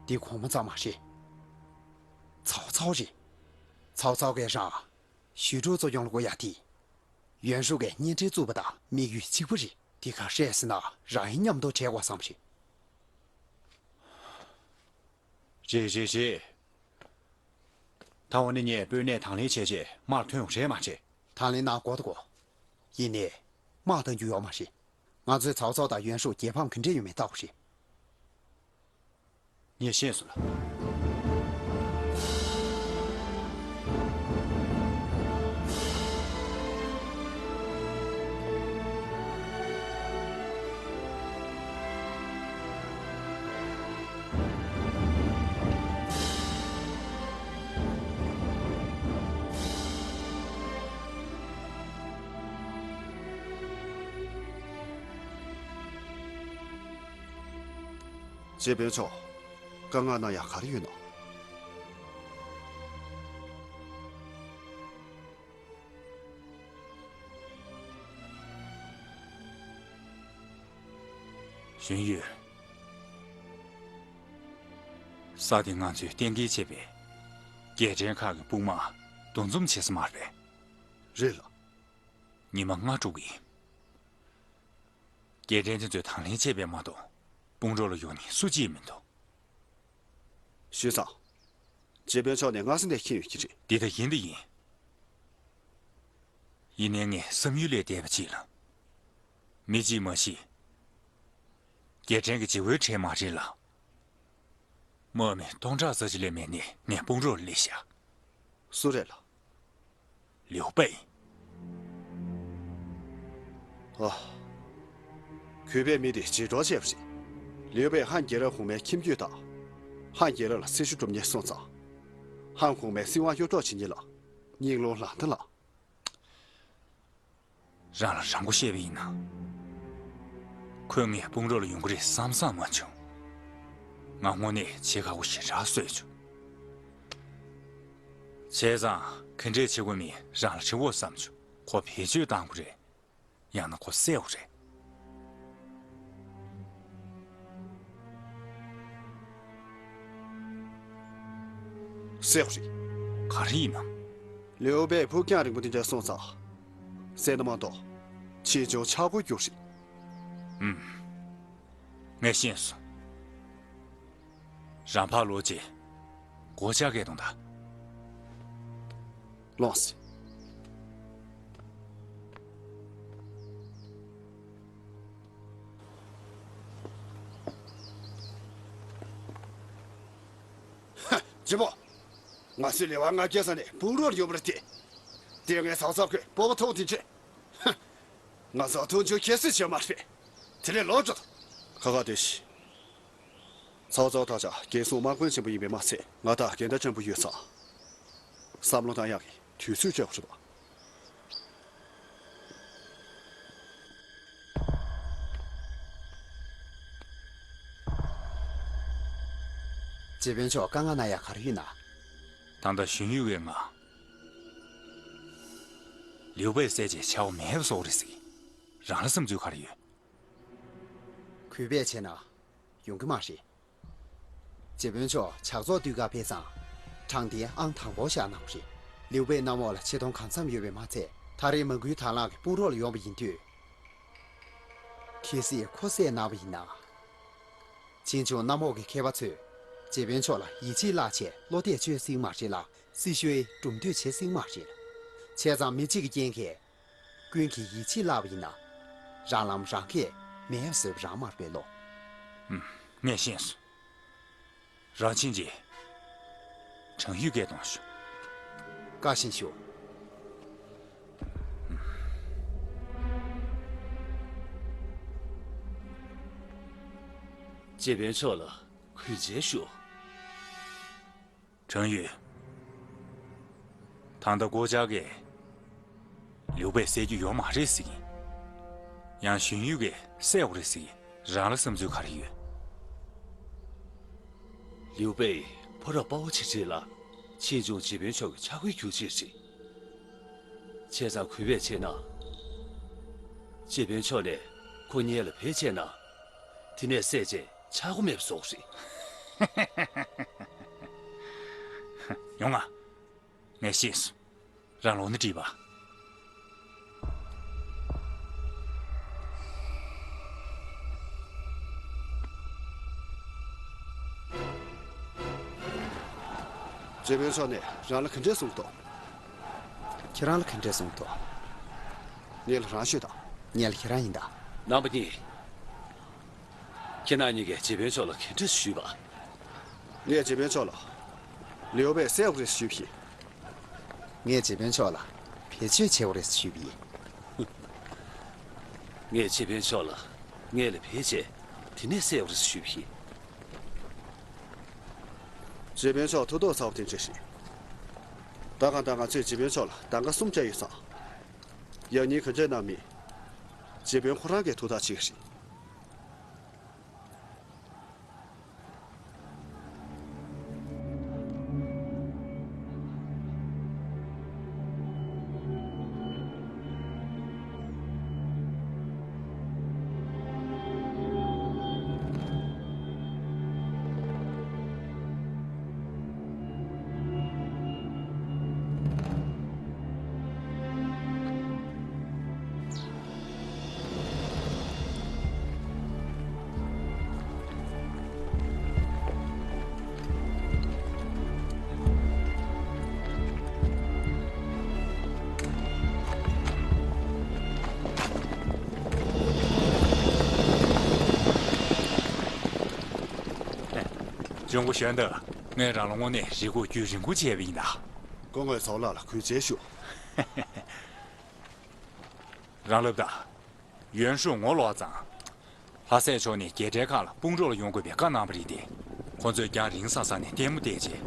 འདི་གོང་མ་ཙམ་མ་རེད། ཚའོ་ཚའོ་རེད། ཚའོ་ཚའོ་གིས་རང་ཞུས་ཀྲོའུ་གཙོ་སྐྱོང་ལ་བསྐོ་ཡག་དེ། ཡོན་ཧྲུའུ་གིས་བརྙན་འཕྲིན་བཙུགས་པ་དང་དམིགས་ཡུལ་གཅིག་པ་རེད། དེ་ག་རེད་ཟེར་ན་རང་ཡིན་མཉམ་དུ་བྲལ་དགོས་བསམ་རེད། རེད་རེད་རེད། ད་འོ་ན་ངས་དཔོན་གནས་དང་ལེན་བྱས་རྗེས་དམག་ཐོན་ཡོང་རེད་མ་རེད། དང་ལེན་གནང་དགོས་ད་གོ། ཡིན་ནའི། དམག་གཏང་རྒྱུ་ཡོད་མ་རེད། ང་ཚོའི་ཚའོ་ཚའོ་དང་ཡོན་ཧྲུའུ་རྒྱལ་ཕམ་ག་འདྲས་ཡོད་མེད་བལྟ་དགོས་རེད། ངས་ཤེས་སོང་ལ། རྗེ་དཔོན་མཆོག་དཀའ་ངལ་གནང་ཡག་ག་རེ་ཡོད་ན། གཞོན་ཡུས། ས་དེ་ང་ཚོས་གཏན་འཁེལ་བྱས་པའི་རྒྱལ་ཕྲན་ཁག་གི་དཔུང་དམག་འདུ་འཛོམས་བྱེད་ས་མ་རེད་པས། རེད་ལགས། ཉི་མ་ལྔ་དྲུག་གི། རྒྱལ་ཕྲན་དེ་ཚོས་དང་ལེན་བྱས་པས་མ་གཏོགས་དཔུང་རོགས་ལ་ཡོང་ནི་སུ་གཅིག་མི་འདུག། ཞུས་ཙང་། རྗེ་དཔོན་མཆོག་ནས་སྔ་ས་ནས་མཁྱེན་ཡོད་ཀྱི་རེད། འདི་ད་ཡིན་ད་ཡིན། ཡིན་ནའི་ངས་བསམ་ཡུལ་ལས་འདས་པ་ཅིག་ལ། མི་གཅིག་མ་གཞི། རྒྱལ་ཕྲན་གྱི་བྱེད་པོའི་གྲས་མ་རེད་ལ། དམག་མི་སྟོང་ཕྲག་ཙམ་ཅིག་ལས་མེད་ནས་ངས་དཔུང་རོགས་ལ་སླེབས་ཤག། སུ་རེད་ལགས། ལིའུ་པེ། ཨ། གུས་པས་མི་དེ་བྱེ་བྲག་ཆེ་བ་རེད། ལིའུ་པེ་ཧན་རྒྱལ་རབས་གོང་མའི་ཁྱིམ་རྒྱུད་དང་། ཧན་རྒྱལ་རབས་ལ་སྲི་ཞུ་སྒྲུབ་མཁན་སོང་ཙང་། ཧན་གོང་མའི་སྲིད་དབང་གཡོ་འཕྲོག་བྱེད་མཁན་ལ་སྙིང་རླུང་ལངས་ད་ལགས། རང་ལ་རང་མགོ་བཤད་པ་ཡིན་ན། ཁོས་ངའི་དཔུང་རོགས་ལ་ཡོང་གི་རེད་བསམ་བསམ་མ་བྱུང་། ང་དངོས་གནས་བྱེད་དགའ་པོ་ཞེ་དྲག་བཟོས་བྱུང་། བྱས་ཙང་ག་འདྲས་བྱེད་དགོས་མིན་རང་ལ་དྲི་དགོས་བསམ་བྱུང་། ཁོ་བེད་སྤྱོད་བཏང་དགོས་རེད། ཡང་ན་ཁོ་བསད་དགོས་རེད། བསད་དགོས་རེད། ག་རེ་ཡིན་ནམ། ལིའུ་པེ་ཕུགས་རྒྱང་རིང་པོ་དེ་འདྲ་སོང་ཙང་། བསད་ན་མ་གཏོགས་ཕྱིས་འབྱུང་ཆག་སྒོ་རྒྱུགས་རེད། ཨུམ། ངས་ཤེས་སོང་། རང་ཕར་ལོག་རྗེས། སྒོ་ལྕགས་གས་གཏོང་དང་། ལོངས། ཧ། རྗེ་མོ། ང་ཚོའི་ལས་དབང་ང་རྒྱལ་ས་ནས་དཔུང་རོགས་ཡོད་པར་བལྟས། དེ་ངས་ཚགས་ཚགས་ཁོས་སྤོབས་པ་མཐོ་པོ་དེ་འདྲས། ཧ། ང་ཚོ་མཐོང་ཆུང་ཁྱད་གསོད་བྱས་མ་རེད། དེ་ལས་ལོག་འགྲོ་དང་། ཁ་ཁ་བསྡད་ཤིག། ཚའོ་ཚའོ་ད་ཆ་རྒན་གསུམ་དམག་དཔོན་ཆེན་པོ་ཡིན་པས་མ་ཚད་ང་དང་འགལ་ཟླ་ཆེན་པོ་ཡོད་ཙང་། བསམ་བློ་བཏང་ཡག་གི་དུས་ཚོད་འཕྲོད་པ་རེད་པ། རྗེ་དཔོན་མཆོག་དཀའ་ངལ་གནང་ཡག་ག་རེ་ཡོད་ན། ད་ལྟ་གཞོན་ཡུས་ཀྱིས་ང་། ལིའུ་པེ་བསད་རྗེས་ཆག་སྒོ་མེད་པ་བཟོ་གི་རེད་ཟེར་གི། རང་ལ་བསམ་ཚུལ་ག་རེ་ཡོད། གུས་པས་བྱས་ན། ཡོང་གི་མ་རེད། རྗེ་དཔོན་མཆོག་ཇག་ཚོགས་འདུས་ཁ་ཕེབས་ཙང་། དྲང་བདེན་ཨང་དང་པོ་བཞག་གནང་བ་རེད། ལིའུ་པེ་གནམ་འོག་ལ་ཆེ་མཐོང་གང་འཚམ་ཡོད་པས་མ་ཚད། ད་རེས་མ་སྐུལ་དང་བླངས་ཀྱི་དཔུང་རོགས་ལ་ཡོང་བ་ཡིན་དུས། གལ་སྲིད་ཁོ་བསད་གནང་བ་ཡིན་ན། ཕྱིས་འབྱུང་གནམ་འོག་གི་མཁས་པ་ཚོས། རྗེ་དཔོན་མཆོག་ལ་ཡིད་ཆེས་བརླག་ཆེད་བློ་གཏད་བཅོལ་སྲིད་མ་རེད་ལ། སྲི་ཞུའི་གྲུབ་འདོད་བྱེད་སྲིད་མ་རེད། བྱས་ཙང་མི་གཅིག་གི་རྐྱེན་གྱིས། ཀུན་གྱིས་ཡིད་ཆེས་བརླག་པ་ཡིན་ན། རང་ལམ་རང་གིས་མེད་པ་བཟོས་པ་རང་མ་རེད་ལོ། ཨུམ། ངས་ཤེས་སོང་། རང་ཕྱིན་རྗེས། དྲང་ཡུས་སྐད་གཏོང་ཤོག། བཀའ་བཞིན་ཞུ། རྗེ་དཔོན་མཆོག་ལ་གུས་མཇལ་ཞུ། དྲང་ཡུས། ད་ལྟ་སྒོ་ལྕགས་ཀྱིས་ལིའུ་པེ་བསད་རྒྱུ་ཡོད་མ་རེད་ཟེར་གི། ཡང་གཞོན་ཡུས་ཀྱིས་བསད་དགོས་རེད་ཟེར་གི། རང་ལ་བསམ་ཚུལ་ག་རེ་ཡོད། ལིའུ་པེ་ཕོ་བྲང་དཔའ་བོ་ཆེ་གྲས་ལ་ཕྱིས་འབྱུང་རྗེ་དཔོན་མཆོག་གི་ཕྱག་དཔེ་རྒྱུག་ཆེད་རེད། བྱས་ཙང་གུས་པས་བྱས་ན། རྗེ་དཔོན་མཆོག་ནས་ཁོ་སྔོན་ལ་བེད་སྤྱད་ན། དེ་ནས་བསད་རྗེས་ཆག་སྒོ་མེད་པ་བཟོ་དགོས་རེད། ཡོང་ང་། ངས་ཤེས་སོང་། རང་ལོག་ནས་དྲིས་པ། རྗེ་དཔོན་མཆོག་ནས་རང་ལ་ག་འདྲས་གསུངས་འདུག་ཁྱེད་རང་ལ་ག་འདྲས་གསུངས་འདུག་ངས་ལ་རང་ཤོད་དང་། ངས་ལ་ཁྱེད་རང་ཡིན་ད། རྣམ་པ་གཉིས། ཁྱེད་རྣམ་གཉིས་ཀས་རྗེ་དཔོན་མཆོག་ལ་ག་འདྲས་ཞུས་པ། ངས་རྗེ་དཔོན་མཆོག་ལ། ལིའུ་པེ་བསད་དགོས་རེད་ཞུས་པ་ཡིན། ངས་རྗེ་དཔོན་མཆོག་ལ་བེད་སྤྱོད་བྱེད་དགོས་རེད་ཞུས་པ་ཡིན། ངས་རྗེ་དཔོན་མཆོག་ལ་ངས་ལ་བེད་སྤྱད་དེ་ནས་བསད་དགོས་རེད་ཞུས་པ་ཡིན། རྗེ་དཔོན་མཆོག་ཐུགས་དོགས་ཚ་བ་དེ་འདྲ་ཞིག་ད་གང་ལྟར་ང་ཚོས་རྗེ་དཔོན་མཆོག་ལ་གདམ་ག་གསུམ་བརྒྱབ་ཡོད་ཙང་། ཡང་སྙིང་ག་འདྲས་གནང་མིན། རྗེ་དཔོན་ཁོ་རང་གིས་ཐུགས་ཐག་བཅད་ཀྱི་རེད། ལྗང་གུ་གཞོན་དག་ངས་རང་ལ་དངོས་གནས་རེ་སྒུག་རྒྱུན་རིང་པོ་བྱས་པ་ཡིན་ད། སྐུ་ངོ་ཚའོ་ལགས་ལ་གུས་བཅས་ཞུ། རང་ལབ་དང་། ཡོན་ཧྲུའུ་ངོ་ལོག་ཙང་། ལྷ་སྲས་མཆོག་ནས་རྒྱལ་ཕྲན་ཁག་ལ་དཔུང་རོགས་ལ་ཡོང་དགོས་པའི་བཀའ་གནང་བ་རེད་དེ། ཁོ་ཚོས་རྒྱང་རིང་ས་ས་ནས་ལྟད་མོ་བལྟས་རྗེས།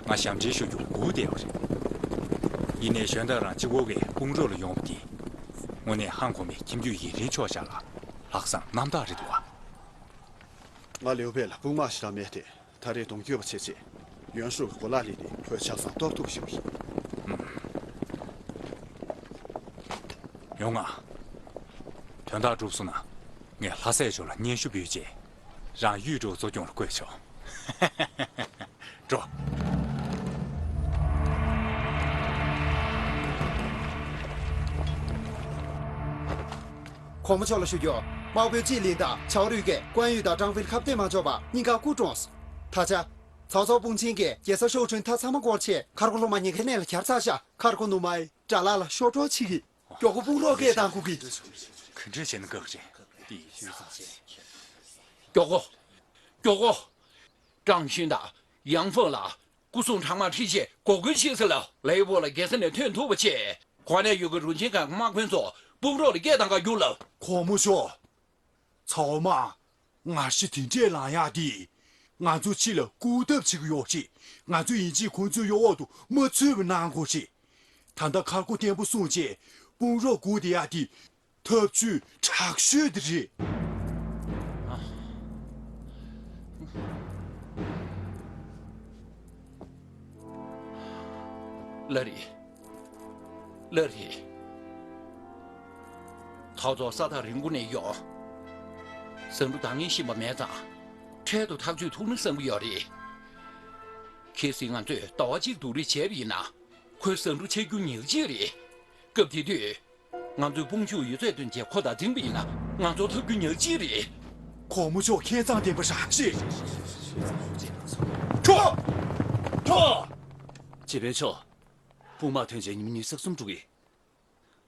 ང་ཞབས་འདྲེན་ཞུ་རྒྱུར་སྒུག་བསྡད་པ་རེད། ཡིན་ནའི་གཞན་དག་རང་གཅིག་པོ་གིས་དཔུང་རོགས་ལ་ཡོང་བ་དེ། དངོས་གནས་ཧང་གོ་མའི་ཁྱིམ་རྒྱུད་ཡིན་རིན་ཆོག་བཞག་ལ་ལྷག་བསམ་རྣམ་དག་རེད་འདུག་ག་ང་ལིའུ་པེ་ལ་དཔུང་དམག་ཞེ་དྲག་མེད་དེ། ད་རེས་གདོང་བསྐྱོད་པ་བྱས་རྗེས། ཡོན་ཧྲུའུ་གི་གོ་ལ་ལས་ནས་ཁོའི་ཆ་ཚང་རྟོགས་ཐུབ་ཞིག་ཡིན། ཡོང་ང་། དོན་དག་གྲུབ་སོང་ན། ངས་ལྷ་སྲས་མཆོག་ལ་སྙན་ཞུ་འབུལ་རྗེས། རང་ཡུལ་འགྲོ་གཙོ་སྐྱོང་ལ་བསྐོས་ཆོག་འགྲོ། གོང་མ་མཆོག་ལ་ཞུ་རྒྱུ། དམག་དཔོན་ཅི་ལིན་དང་ཆའོ་རུས་ཀྱིས་ཀོན་ཡུས་དང་ཀྲང་ཧྥེ་ལ་ཁ་གཏད་མ་འཇོག་པར་གཉིས་ཀ་སྐུ་གྲོངས། ད་ཆ། ཚའོ་ཚའོ་དཔུང་ཆེན་གྱིས་རྒྱལ་ས་ཧྲོའུ་ཁྲུན་མཐའ་ཚང་མ་བསྐོར་ཆེད་མཁར་སྒོ་ལྷོ་མ་ཉེན་ཁའི་གནས་ལ་གྱར་ཚར་ཤག་མཁར་སྒོ་ནུབ་མའི་དགྲ་ལག་ལ་ཤོར་འགྲོ་ཆེ་གི། མགྱོགས་པོ་དཔུང་རོགས་སྐད་བཏང་དགོས་ཀྱི། ག་འདྲས་བྱས་ན་དགའ་གི་རེད། མགྱོགས་པོ། མགྱོགས་པོ། ཀྲང་ཤིན་དང་ཡང་ཧྥང་ལ། སྐུ་སྲུང་གྲང་དམག་ཁྲིད་ཆེད་འགོག་རྒོལ་བྱེད་ཟེར་ལ། ལའི་པོ་ལ་རྒྱལ་ས་ནས་ཐོན་ཐུབ་པ་བྱས། གོ་གནས་ཡོད་ཀྱི་རུ་ཆེན་ཁག་གི་དམག་དཔོན་ཚོ་དཔུང་རོགས་ལ་སྐད་གཏང་ག་རྒྱུགས་ལ། གོང་མ་མཆོག་ཚའོ་དམག་ངར་ཤི་དེ་འདྲས་ལངས་ཡག་དེ། ང་ཚོ་ཕྱི་ལ་སྐུར་འདེབས་བྱེད་ཀྱི་ཡོད་རེད། ང་ཚོ་ཡིན་གཅིག་ཁོང་ཚོའི་འོག་ཏུ་མ་ཚུད་པ་གནང་དགོས་རེད། ད་ལྟ་མཁར་སྒོ་བརྟན་པོ་སྲུང་ཆེད་དཔུང་རོགས་སྒུག་བསྡད་ཡག་དེ། ཐབས་ཇུས་དྲག་ཤོས་དེ་རེད། ལགས་རེད། ལགས་རེད། ཚའོ་ཚའོ་ས་ཐག་རིང་པོ་ནས་ཡོང་། ཟ་འབྲུ་འདང་ངེས་ཤེས་པ་མེད་ཙང་། འཕྲལ་དུ་ཐག་གཅོད་ཐུབ་ན་བསམ་གྱི་ཡོད་རེད། གལ་སྲིད་ང་ཚོས་ཟླ་བ་གཅིག་སྡུག་རུས་བྱས་པ་ཡིན་ན། ཁོའི་ཟ་འབྲུ་ཆག་རྒྱུ་ཉག་གཅིག་རེད། སྐབས་དེ་དུས། ང་ཚོས་དཔུང་འཇུག་ཡོད་ཚད་བཏོན་བྱས་ཁོ་དང་འཛིང་པ་ཡིན་ན། ང་ཚོར་ཐོབ་རྒྱུ་ཉག་གཅིག་རེད། གོང་མ་མཆོག་མཁས་མཛངས་ལྡན་པ་རང་རེད། འགྲོ། འགྲོ། རྗེ་དཔོན་མཆོག་དཔུང་དམག་ཐོན་བྱས་ཉི་མ་ཉི་ཤུ་རྩ་གསུམ་འགྲོ་གི།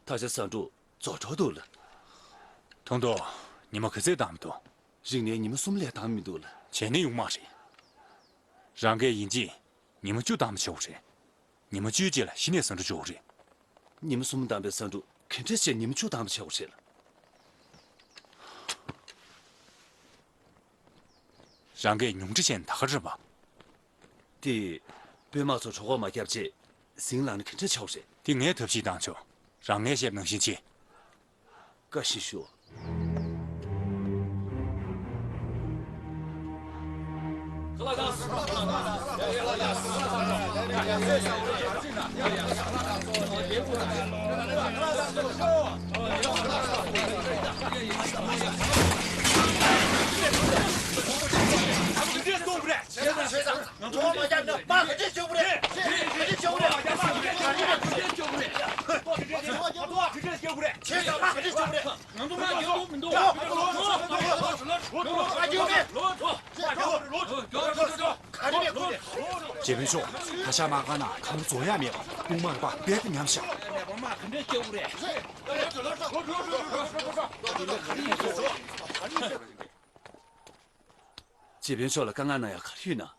ད་ཆ་ཟ་འབྲུ་རྫོགས་འགྲོ་འདུག་ལ། ཐུང་ཐུང་། ཉི་མ་ག་ཚོད་འདང་མི་འདུག་རིང་ནས་ཉི་མ་གསུམ་ལས་འདང་མི་འདུག་ལ། བྱས་ན་ཡོང་མ་རེད། རང་སྐད་ཡིན་གཅིག་ཉི་མ་བཅུ་འདང་མ་བྱེད་དགོས་རེད། ཉི་མ་བཅུའི་རྗེས་ལ་གཞི་ནས་ཟ་འབྲུ་འཇོག་དགོས་རེད། ཉི་མ་གསུམ་འདང་པའི་ཟ་འབྲུ་ག་འདྲས་བྱས་ཉི་མ་བཅུ་འདང་མ་བྱེད་དགོས་རེད་ལ། རང་སྐད་ཉུང་འཕྲི་བྱས་ན་ད་ག་རེད་པ། དེ། དཔོན་དམག་ཚོ་གྲོད་ཁོག་མ་བརྒྱབ་རྗེས་ཟིང་ལངས་ན་ག་འདྲ་ཆགས་རེད། དེ་ངས་ཐབས་ཤེས་བཏང་ཆོག་རང་ངས་བཤད་པ་ནང་བཞིན་བྱེད། བཀའ་བཞིན་ཞུ། རྗེ་དཔོན་མཆོག་ད་ཆ་མ་ག་ན་གང་རྫོགས་ཡ་མེད་པ་དཔུང་དམག་པ་རྦད་དེ་ཉམས་ཤག་རྗེ་དཔོན་མཆོག་ལ་དཀའ་ངལ་གནང་ཡ་ག་རེ་ཡོད་ན།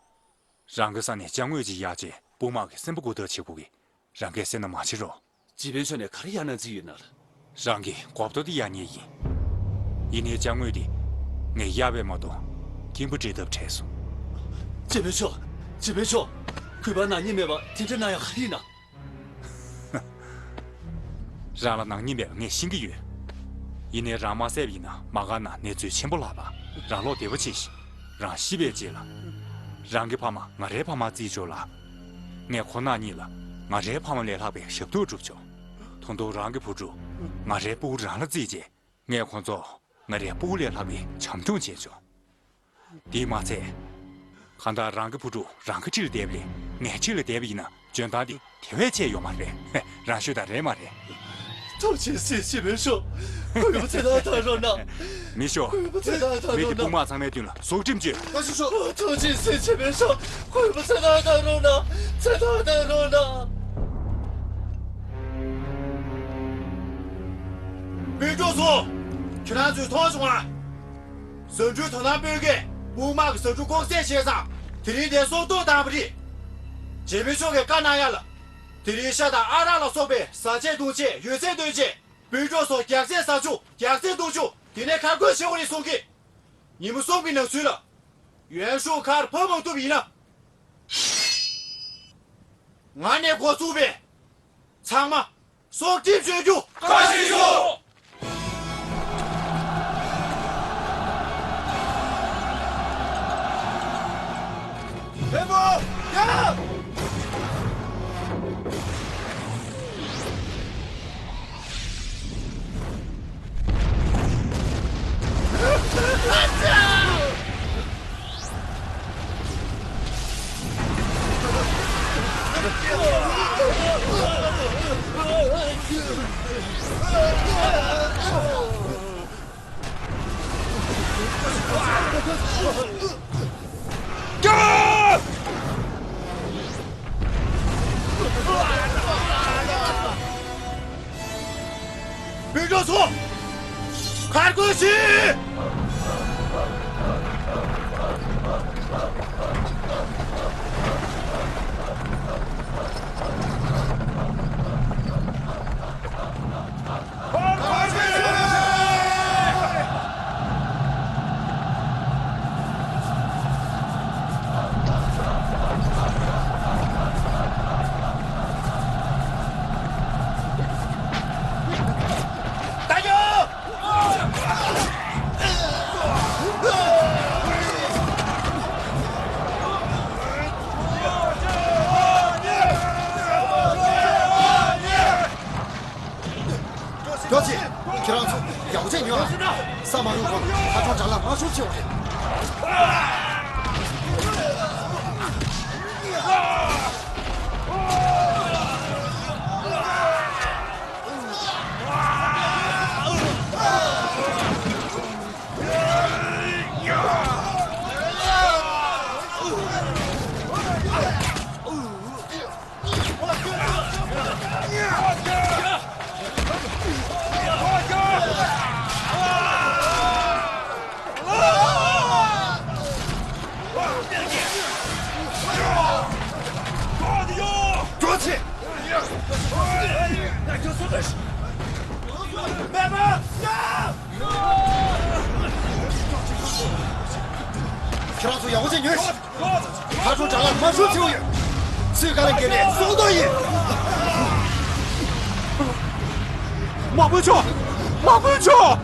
རང་གི་ས་ནས་ཅ་དངོས་ཅིག་གཡར་རྗེས་དཔུང་དམག་གི་སེམས་པ་མགུ་དག་བྱེད་དགོས་གི། རང་གིས་སེམས་ནང་མ་བྱེད་རོགས། རྗེ་དཔོན་མཆོག་ནས་ག་རེ་གཡར་གནང་རྩིས་ཡོད་ན་ལགས། རང་གིས་གོ་བརྡ་དེ་གཡར་ཉེན་ཡིན། ཡིན་ནའི་ཅ་དངོས་དེ་ངས་གཡར་བས་མ་གཏོགས་སྐྱེན་པ་སྤྲད་ཐབས་བྲལ་སོང་། རྗེ་དཔོན་མཆོག་རྗེ་དཔོན་མཆོག་གུས་པ་གནང་ཉེན་མེད་པ་དེ་འདྲ་གནང་ཡ་ག་རེ་ཡིན་ན། རང་ལ་ནག་ཉེས་མེད་པ་ངས་ཤེས་ཀྱི་ཡོད། ཡིན་ནའི་རང་མ་བསད་པ་ཡིན་ན་མ་ག་ན་གནས་ཚུལ་ཆེན་པོ་ལྷག་པ། རང་ལོག་བདེ་པོ་བྱེད་ཤིག་རང་ཤི་བའི་རྗེས་ལ། རང་གི་ཕ་མ་ང་རའི་ཕ་མ་བརྩིས་ཆོག་ལ། ངས་ཁོ་ན་གཉིས་ལ་ང་རའི་ཕ་མ་ལས་ལྷག་པའི་ཞབས་ཏོག་བསྒྲུབས་ཆོག་ད་དུང་རང་གི་བུ་ཕྲུག་ང་རའི་སྤུ་གུ་རང་ལ་བརྩིས་རྗེས། ངས་ཁོ་ཚོ་ང་རའི་སྤུ་གུ་ལས་ལྷག་པའི་བྱམས་སྐྱོང་བྱས་ཆོག་དེས་མ་ཚད། གང་ལྟར་རང་གི་བུ་ཕྲུག་རང་གི་འཁྲིས་ལ་བསྡད་པ་ལས་ངའི་འཁྲིས་ལ་བསྡད་པ་ཡིན་ན་འཇོན་ཐང་དེ་དེ་བས་ཆེ་ཡོད་མ་རེད། རང་ཤོད་དང་རེད་མ་རེད། ཐུགས་རྗེ་ཆེ། རྗེ་དཔོན་མཆོག་གུས་པ་ཚེ་ཐར་བཏང་རོགས་གནང་། མི་ཤོག་གུས་པ་ཚེ་ཐར་བཏང་མི་དེ་རོགས་གནང་། དཔུང་དམག་ཚང་མའི་མདུན་ལ་སྲོག་ཁྲིམས་གཅོད། བཀའ་ཤག་མཆོག་ཐུགས་རྗེ་ཆེ། རྗེ་དཔོན་མཆོག་གུས་པ་ཚེ་ཐར་བཏང་རོགས་གནང་། ཚེ་ཐར་བཏང་རོགས་གནང་། དཔོན་གྲོགས་ཚོ། ཁྱེད་རང་ཚོས་མཐོང་བྱུང་ང་། བཟའ་འབྲུ་དོ་སྣང་དཔོན་གྱིས་དཔུང་དམག་གི་བཟའ་འབྲུ་ལྐོག་བསད་བྱས་ཙང་དེ་རིང་འདིར་སྲོག་ཐོག་བཏང་བ་རེད། རྗེ་མི་མཆོག་གིས་བཀའ་གནང་ཡ་ལ། དེ་རིང་ཤ་དང་ཨ་རག་ལ་སོགས་པའི་བཟའ་ཆས་བཏུང་ཆས་ཡོད་ཚད་འདོན་བྱས་དཔོན་གྲོགས་ཚོ་རྒྱགས་ཚད་ཟ་བཅུག་རྒྱགས་ཚད་བཏུང་བཅུག་དེ་ནས་ཁ་རྒོད་བྱེད་དགོས་རེད་གསུང་གི། ཉིན་མོ་གསུམ་གྱི་ནང་ཚུད་ལ། ཡོན་ཧྲུའུ་མཁར་ཕབ་མ་ཐུབ་ཡིན་ན། ང་ནས་འགོ་བཙུགས་པའི་ཚང་མ། སྲོག་ཁྲིམས་གཅོད་རྒྱུ། བཀའ་དྲིན་ཆེ། བློན་པོ། ཡ། དཔོན་གྲོགས་ཚོ། ཁ་རྒོད་བྱེད། རྒྱོ་ཆེ། ཁྱེད་རང་ཚོ་ཡག་པོ་བྱས་ཉོན་ཨ། ས་མ་རུབ་གོང་ཧ་ཅང་དྲག་ལ་མ་ཤོར་ཆེ་བ་རེད། རྒྱོ་ཆེ། ཁྱེད་རང་ཚོ་ཡག་པོ་བྱས་ཉོན་ཞིག་ཁ་ཁྲོ་དགྲ་ལ་མ་ཤོར་ཆེ་བོ་ཡོད། སུས་ག་ལ་འགེལ་ནས་སྲོག་ཐོག་ཡིན། དམག་དཔོན་མཆོག་དམག་དཔོན་མཆོག་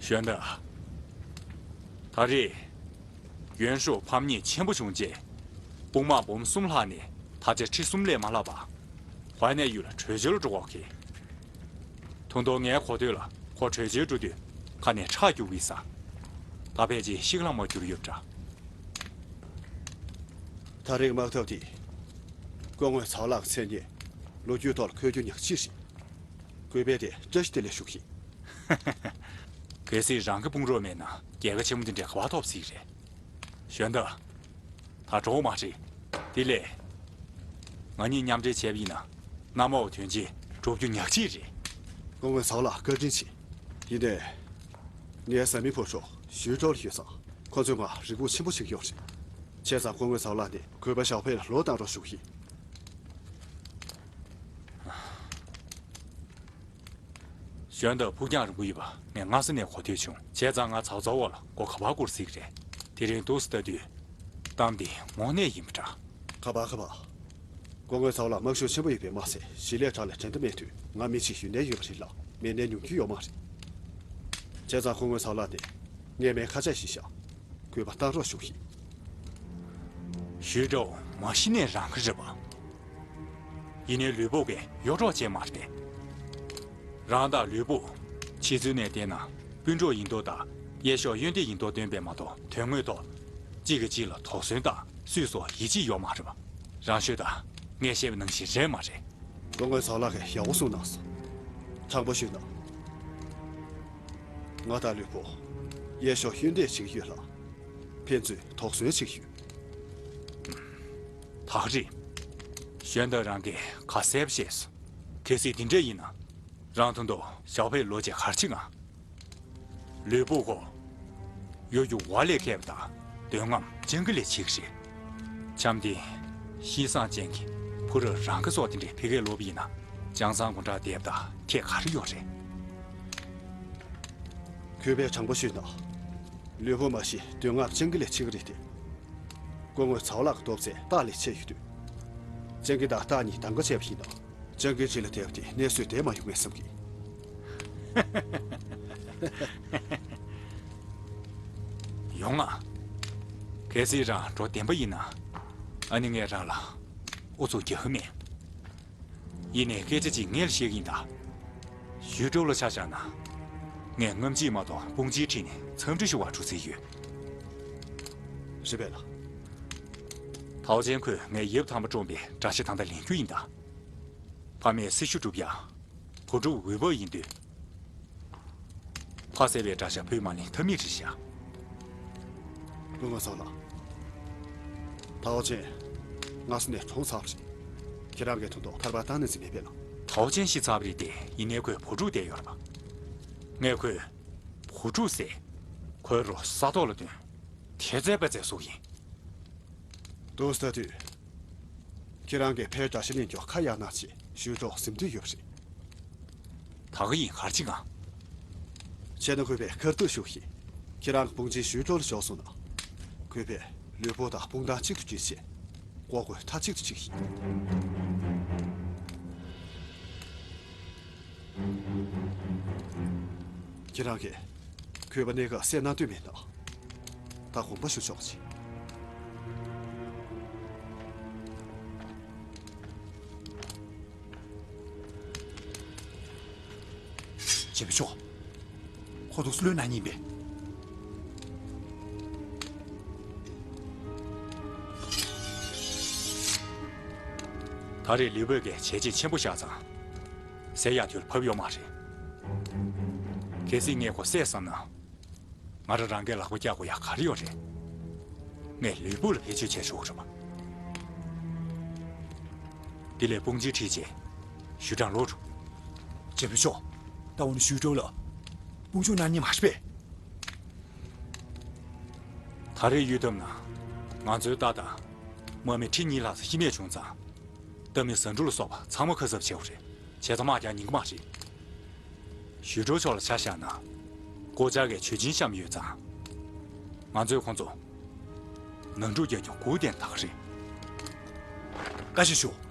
གཞོན་དག་ད་རེས་ཡོན་ཧྲུའུ་ཕམ་ཉེས་ཆེན་པོ་བྱུང་རྗེས། དཔུང་དམག་འབུམ་གསུམ་ལྷག་ནས་ད་ཆ་ཁྲི་གསུམ་ལས་མ་ལྷག་པ་ཧོའེ་ནན་ཡུལ་ལ་བྲོས་བྱོལ་འགྲོ་དགོས་ཀྱི། ཐུང་ཐུང་ངའི་གོ་ཐོས་ལ་ཁོ་བྲོས་བྱོལ་འགྲོ་དུས་ཁ་ནས་ཁྲག་རྒྱུག་གི་ས། ད་ཕལ་ཆེར་ཤི་ལྷག་མ་གྱུར་ཡོད་པ་འདྲ། ད་རེས་དམག་འཐབ་དེ་སྐུ་ངོ་ཚའོ་ལགས་མཚན་སྙན་ལོ་རྒྱུས་ཐོག་ལ་འཁོད་རྒྱུ་ཉག་གཅིག་རེད། གུས་པས་དེ་བཀྲ་ཤིས་བདེ་ལེགས་ཞུ་གི། གལ་སྲིད་རང་གི་དཔུང་རོགས་མེད་ན་རྒྱལ་ཁ་ཆེན་མོ་འདི་འདྲ་ག་པར་ཐོབ་སྲིད་རེད། གཞོན་དག་ད་འགྲོ་མ་རེད། དེ་ལས། ང་གཉིས་མཉམ་འབྲེལ་བྱས་པ་ཡིན་ན། གནམ་འོག་དོན་ཆེན་འགྲུབ་རྒྱུ་ཉག་གཅིག་རེད། སྐུ་ངོ་ཚའོ་ལགས་བཀའ་དྲིན་ཆེ། ཡིན་ནའི། ངའི་བཟའ་མི་བུ་ཕྲུག་ཞུས་ཀྲོའུ་ལ་ཡོད་ཙང་ཁོ་ཚོས་ང་རེ་སྒུག་ཆེན་པོ་བྱེད་ཀྱི་ཡོད་རེད། བྱས་ཙང་སྐུ་ངོ་ཚའོ་ལགས་ནས་གུས་པ་ཞའོ་ཕེ་ལ་ལོག་བཏང་རོགས་ཞུ་གི་ཡིན། གཞོན་དག་ཕུགས་རྒྱང་རིང་པོ་ཡོད་པ་ངས་སྔ་ས་ནས་གོ་ཐོས་བྱུང་། བྱས་ཙང་ང་ཚའོ་ཚའོ་བ་ལ་མགོ་ག་པར་སྒུར་སྲིད་ཀྱི་རེད། དེ་རིང་འདུག་སེ་ལྟ་དུས་གཏམ་འདི་དངོས་གནས་ཡིན་པ་འདྲ། ག་པར་ག་པར། སྐུ་ངོ་ཚའོ་ལགས་དམག་ཤུགས་ཆེན་པོ་ཡོད་པས་མ་ཟད་ཞི་ལའི་བྲག་ལ་འགྲན་ཟླ་མེད་དུས་ང་མི་གཅིག་ཡུན་ནན་ཡོད་པ་རེད་ལ་མི་ནན་ཉུང་རྒྱུ་ཡོད་མ་རེད། བྱས་ཙང་སྐུ་ངོ་ཚའོ་ལགས་ནས་ངས་མའི་ཁ་ཆད་བཞེས་ཤག་གུས་པ་བཏང་རོགས་ཞུ་གི་ཡིན། ཞུས་ཀྲོའུ་མ་གཞི་ནས་རང་གི་རེད་པ། ཡིན་ནའི་ལུས་པོ་གིས་གཡོ་འཕྲོག་བྱས་མ་རེད་དེ། རང་དང་ལུས་པོ། ཕྱི་ཚུལ་ནས་བལྟས་ན་སྤུན་གྲོགས་ཡིན་མདོག་དང་གཡས་གཞོགས་གཡོན་འདེགས་ཡིན་མདོག་སྟོན་པས་མ་གཏོགས་དོན་དངོས་ཐོག་གཅིག་གིས་གཅིག་ལ་དོགས་ཟོན་དང་སུས་སོགས་ཡིད་ཆེས་ཡོད་མ་རེད་པ། རང་ཤོད་དང་། ངས་བཤད་པ་ནང་བཞིན་རེད་མ་རེད། སྐུ་ངོ་ཚའོ་ལགས་ཀྱིས་ཡག་པོ་གསུངས་གནང་སོང་། དྲང་པོ་ཞུས་ན། ང་དང་ལུས་པོ་གཡས་གཞོགས་གཡོན་འདེགས་བྱེད་ཀྱི་ཡོད་ལ། ཕན་ཚུན་དོགས་ཟོན་བྱེད་ཀྱི་ཡོད། ད་ག་རེད། གཞོན་དག་རང་གིས་ཁ་གསལ་པོ་བཤད་སོང་། གལ་སྲིད་དེ་འདྲ་ཡིན་ན། རང་ཐུང་ཐུང་ཞའོ་ཕེ་ལོ་ཆེ་གར་ཕྱིན་ང་། ལུས་པོ་ཁོ། གཡོ་སྒྱུ་བ་ལས་མཁས་པ་དང་འདོད་རྔམ་སྤྱང་ཀི་ལས་ཆེ་གི་རེད། འཆམ་མཐུན། ཤེས་བཟང་ཅན་གྱི་ཕོ་རབ་རང་གི་སྲོག་དེ་འདྲའི་ཕ་གིར་ལོག་པ་ཡིན་ན། ཅང་ཚང་དགོང་དག་བསྡད་པ་དང་ཁྱད་ག་རེ་ཡོད་རེད། གུས་པས་དྲང་པོ་ཞུས་ན། ལུས་པོ་མ་གཞི་འདོད་རྔམ་སྤྱང་ཀི་ལས་ཆེ་གི་རེད་དེ། སྐུ་ངོ་ཚའོ་ལགས་ཀྱི་སྟོབས་ཚད་སྟག་ལས་ཆེ་ཡོད་དུས། སྤྱང་ཀི་དང་སྟག་གཉིས་གདམ་ག་བྱས་པ་ཡིན་ན། སྤྱང་ཀི་གཅིག་ལ་བསྡད་པ་དེ་གནས་སུ་བསྡད་མ་ཡོང་ངས་བསམ་གི། ཡོང་ང་། གལ་སྲིད་རང་འགྲོ་བདེན་པ་ཡིན་ན། ཨ་ནི་ངས་རང་ལ་ཨུ་ཚུགས་རྒྱག་གི་མེད། ཡིན་ནའི་སྐད་ཆ་གཅིག་སྔོན་ལ་བཤད་ཀྱི་ཡིན་ད། ཞུས་ཀྲོའུ་ལ་ཆ་བཞག་ན། ངས་རྔམ་བརྗིད་མ་གཏོགས་དཔུང་སྒྲིག་ཁྲིད་ནས་འཚམས་འདྲི་ཞུ་བར་འགྲོ་རྩིས་ཡོད། རེད་པས་ལགས། ཐའོ་ཅན་ཁོས་ངའི་ཡབ་ཐང་པ་བཀྲོངས་པའི་དགྲ་ཤ་ད་ལྟ་ལེན་རྒྱུ་ཡིན་ད། ཕ་མས་སྲི་ཞུ་བསྒྲུབས་ཡ། བུ་ཕྲུག་འོས་བབ་ཡིན་དུས། ཕ་བསད་པའི་དགྲ་ཤ་བུས་མ་ལེན་ཐབས་མེད་རེད་ཤག་སྐུ་ངོ་ཚའོ་ལགས། ཐའོ་ཅན། སྔ་ས་ནས་གྲོངས་ཚར་བ་རེད། ཁྱེད་རང་གིས་ཐུགས་དོགས་ཐར་པ་བཏང་ནི་ཟིན་མེད་པས་ལགས། ཐའོ་ཅན་ཤི་ཚར་བ་རེད་དེ་ཡིན་ནའི་ཁོས་བུ་ཕྲུག་བསྡད་ཡོད་རེད་པ། ངས་ཁོས་བུ་ཕྲུག་བསད། ཁོའི་རོ་ས་ཐོག་ལ་བཏོན། དེ་ཚད་པ་ཚད་སུ་ཡིན། འདུག་ལྟ་དུས། ཁྱེད་རང་གིས་ཕའི་དགྲ་ཤ་ལེན་རྒྱུ་ཁ་གཡར་ན་ཆེ་ཞུས་ཀྲོའུ་ཟིན་འདོད་ཡོད་པ་རེད། ད་ག་ཡིན་གར་ཅི་གང་། བྱས་ན་གུས་པས་ཁ་ཐུག་ཞུ་ཞིག་ཁྱེད་རང་གི་དཔུང་ཆེན་ཞུས་ཀྲོའུ་ལ་ཞོག་སོང་ན། གུས་པས་ལུས་པོ་དང་དཔུང་ཐང་གཅིག་ཏུ་བསྒྲིལ་བྱས། མགོ་སྐོར་མཐའ་གཅིག་ཏུ་གཅིག་ཡིན། ཁྱེད་རང་གིས་གུས་པ་གནས་སྐབས་བསད་གནང་འདོད་མེད་ན། ད་དགོངས་པ་ཞུ་ཆོག་ཅིག་བྱེད་པ་ཤོག་ཁོ་ཚོ་བློས་གནང་ཉིན་པས། ད་རེས་ལི་ཝེ་གིས་བྱས་རྗེས་ཆེན་པོ་བཞག་ཙང་། ཟེར་ཡག་དུས་ལ་བབ་ཡོད་མ་རེད། གལ་སྲིད་ངས་ཁོ་བསད་བསམ་ན། ང་རང་རང་གི་ལག་པ་བཀྱག་དགོས་ཡག་ག་རེ་ཡོད་རེད། ངས་ལུས་པོ་ལ་བེད་སྤྱོད་བྱས་ཆོག་གི་རེད་པ། དེ་ལས་དཔུང་སྒྲིག་ཁྲིད་རྗེས་ཞུ་གྲངས་ལོག་འགྲོ། བྱེད་པོ་ཤོག་ད་འོ་ནི་ཞུས་ཀྲོའུ་ལ་དཔུང་འཇུག་གནང་ཉིན་མ་རེད་པས། ད་རེས་གཡུལ་འཐབ་ནང་ང་ཚོའི་རྟ་དང་དམག་མི་ཁྲི་གཉིས་ལྷག་ཙམ་ཤི་རྨས་བྱུང་ཙང་། རྟ་མི་ཟ་འབྲུ་ལ་སོགས་པ་ཚང་མ་ཁ་གསབ་བྱེད་དགོས་རེད། བྱས་ཙང་དམག་རྒྱག་ཉན་གི་མ་རེད། ཞུས་ཀྲོའུ་མཆོག་ལ་ཆ་བཞག་ན། སྒོ་ལྕགས་ཀྱི་མཆོད་སྦྱིན་བཤམས་ཡོད་ཙང་། ང་ཚོས་ཁོང་ཚོ་ནང་འཁྲུག་རྒྱག་རྒྱུ་སྒུག་བསྡད་ན་ད་ག་རེད། བཀའ་ཤག་ཞུ།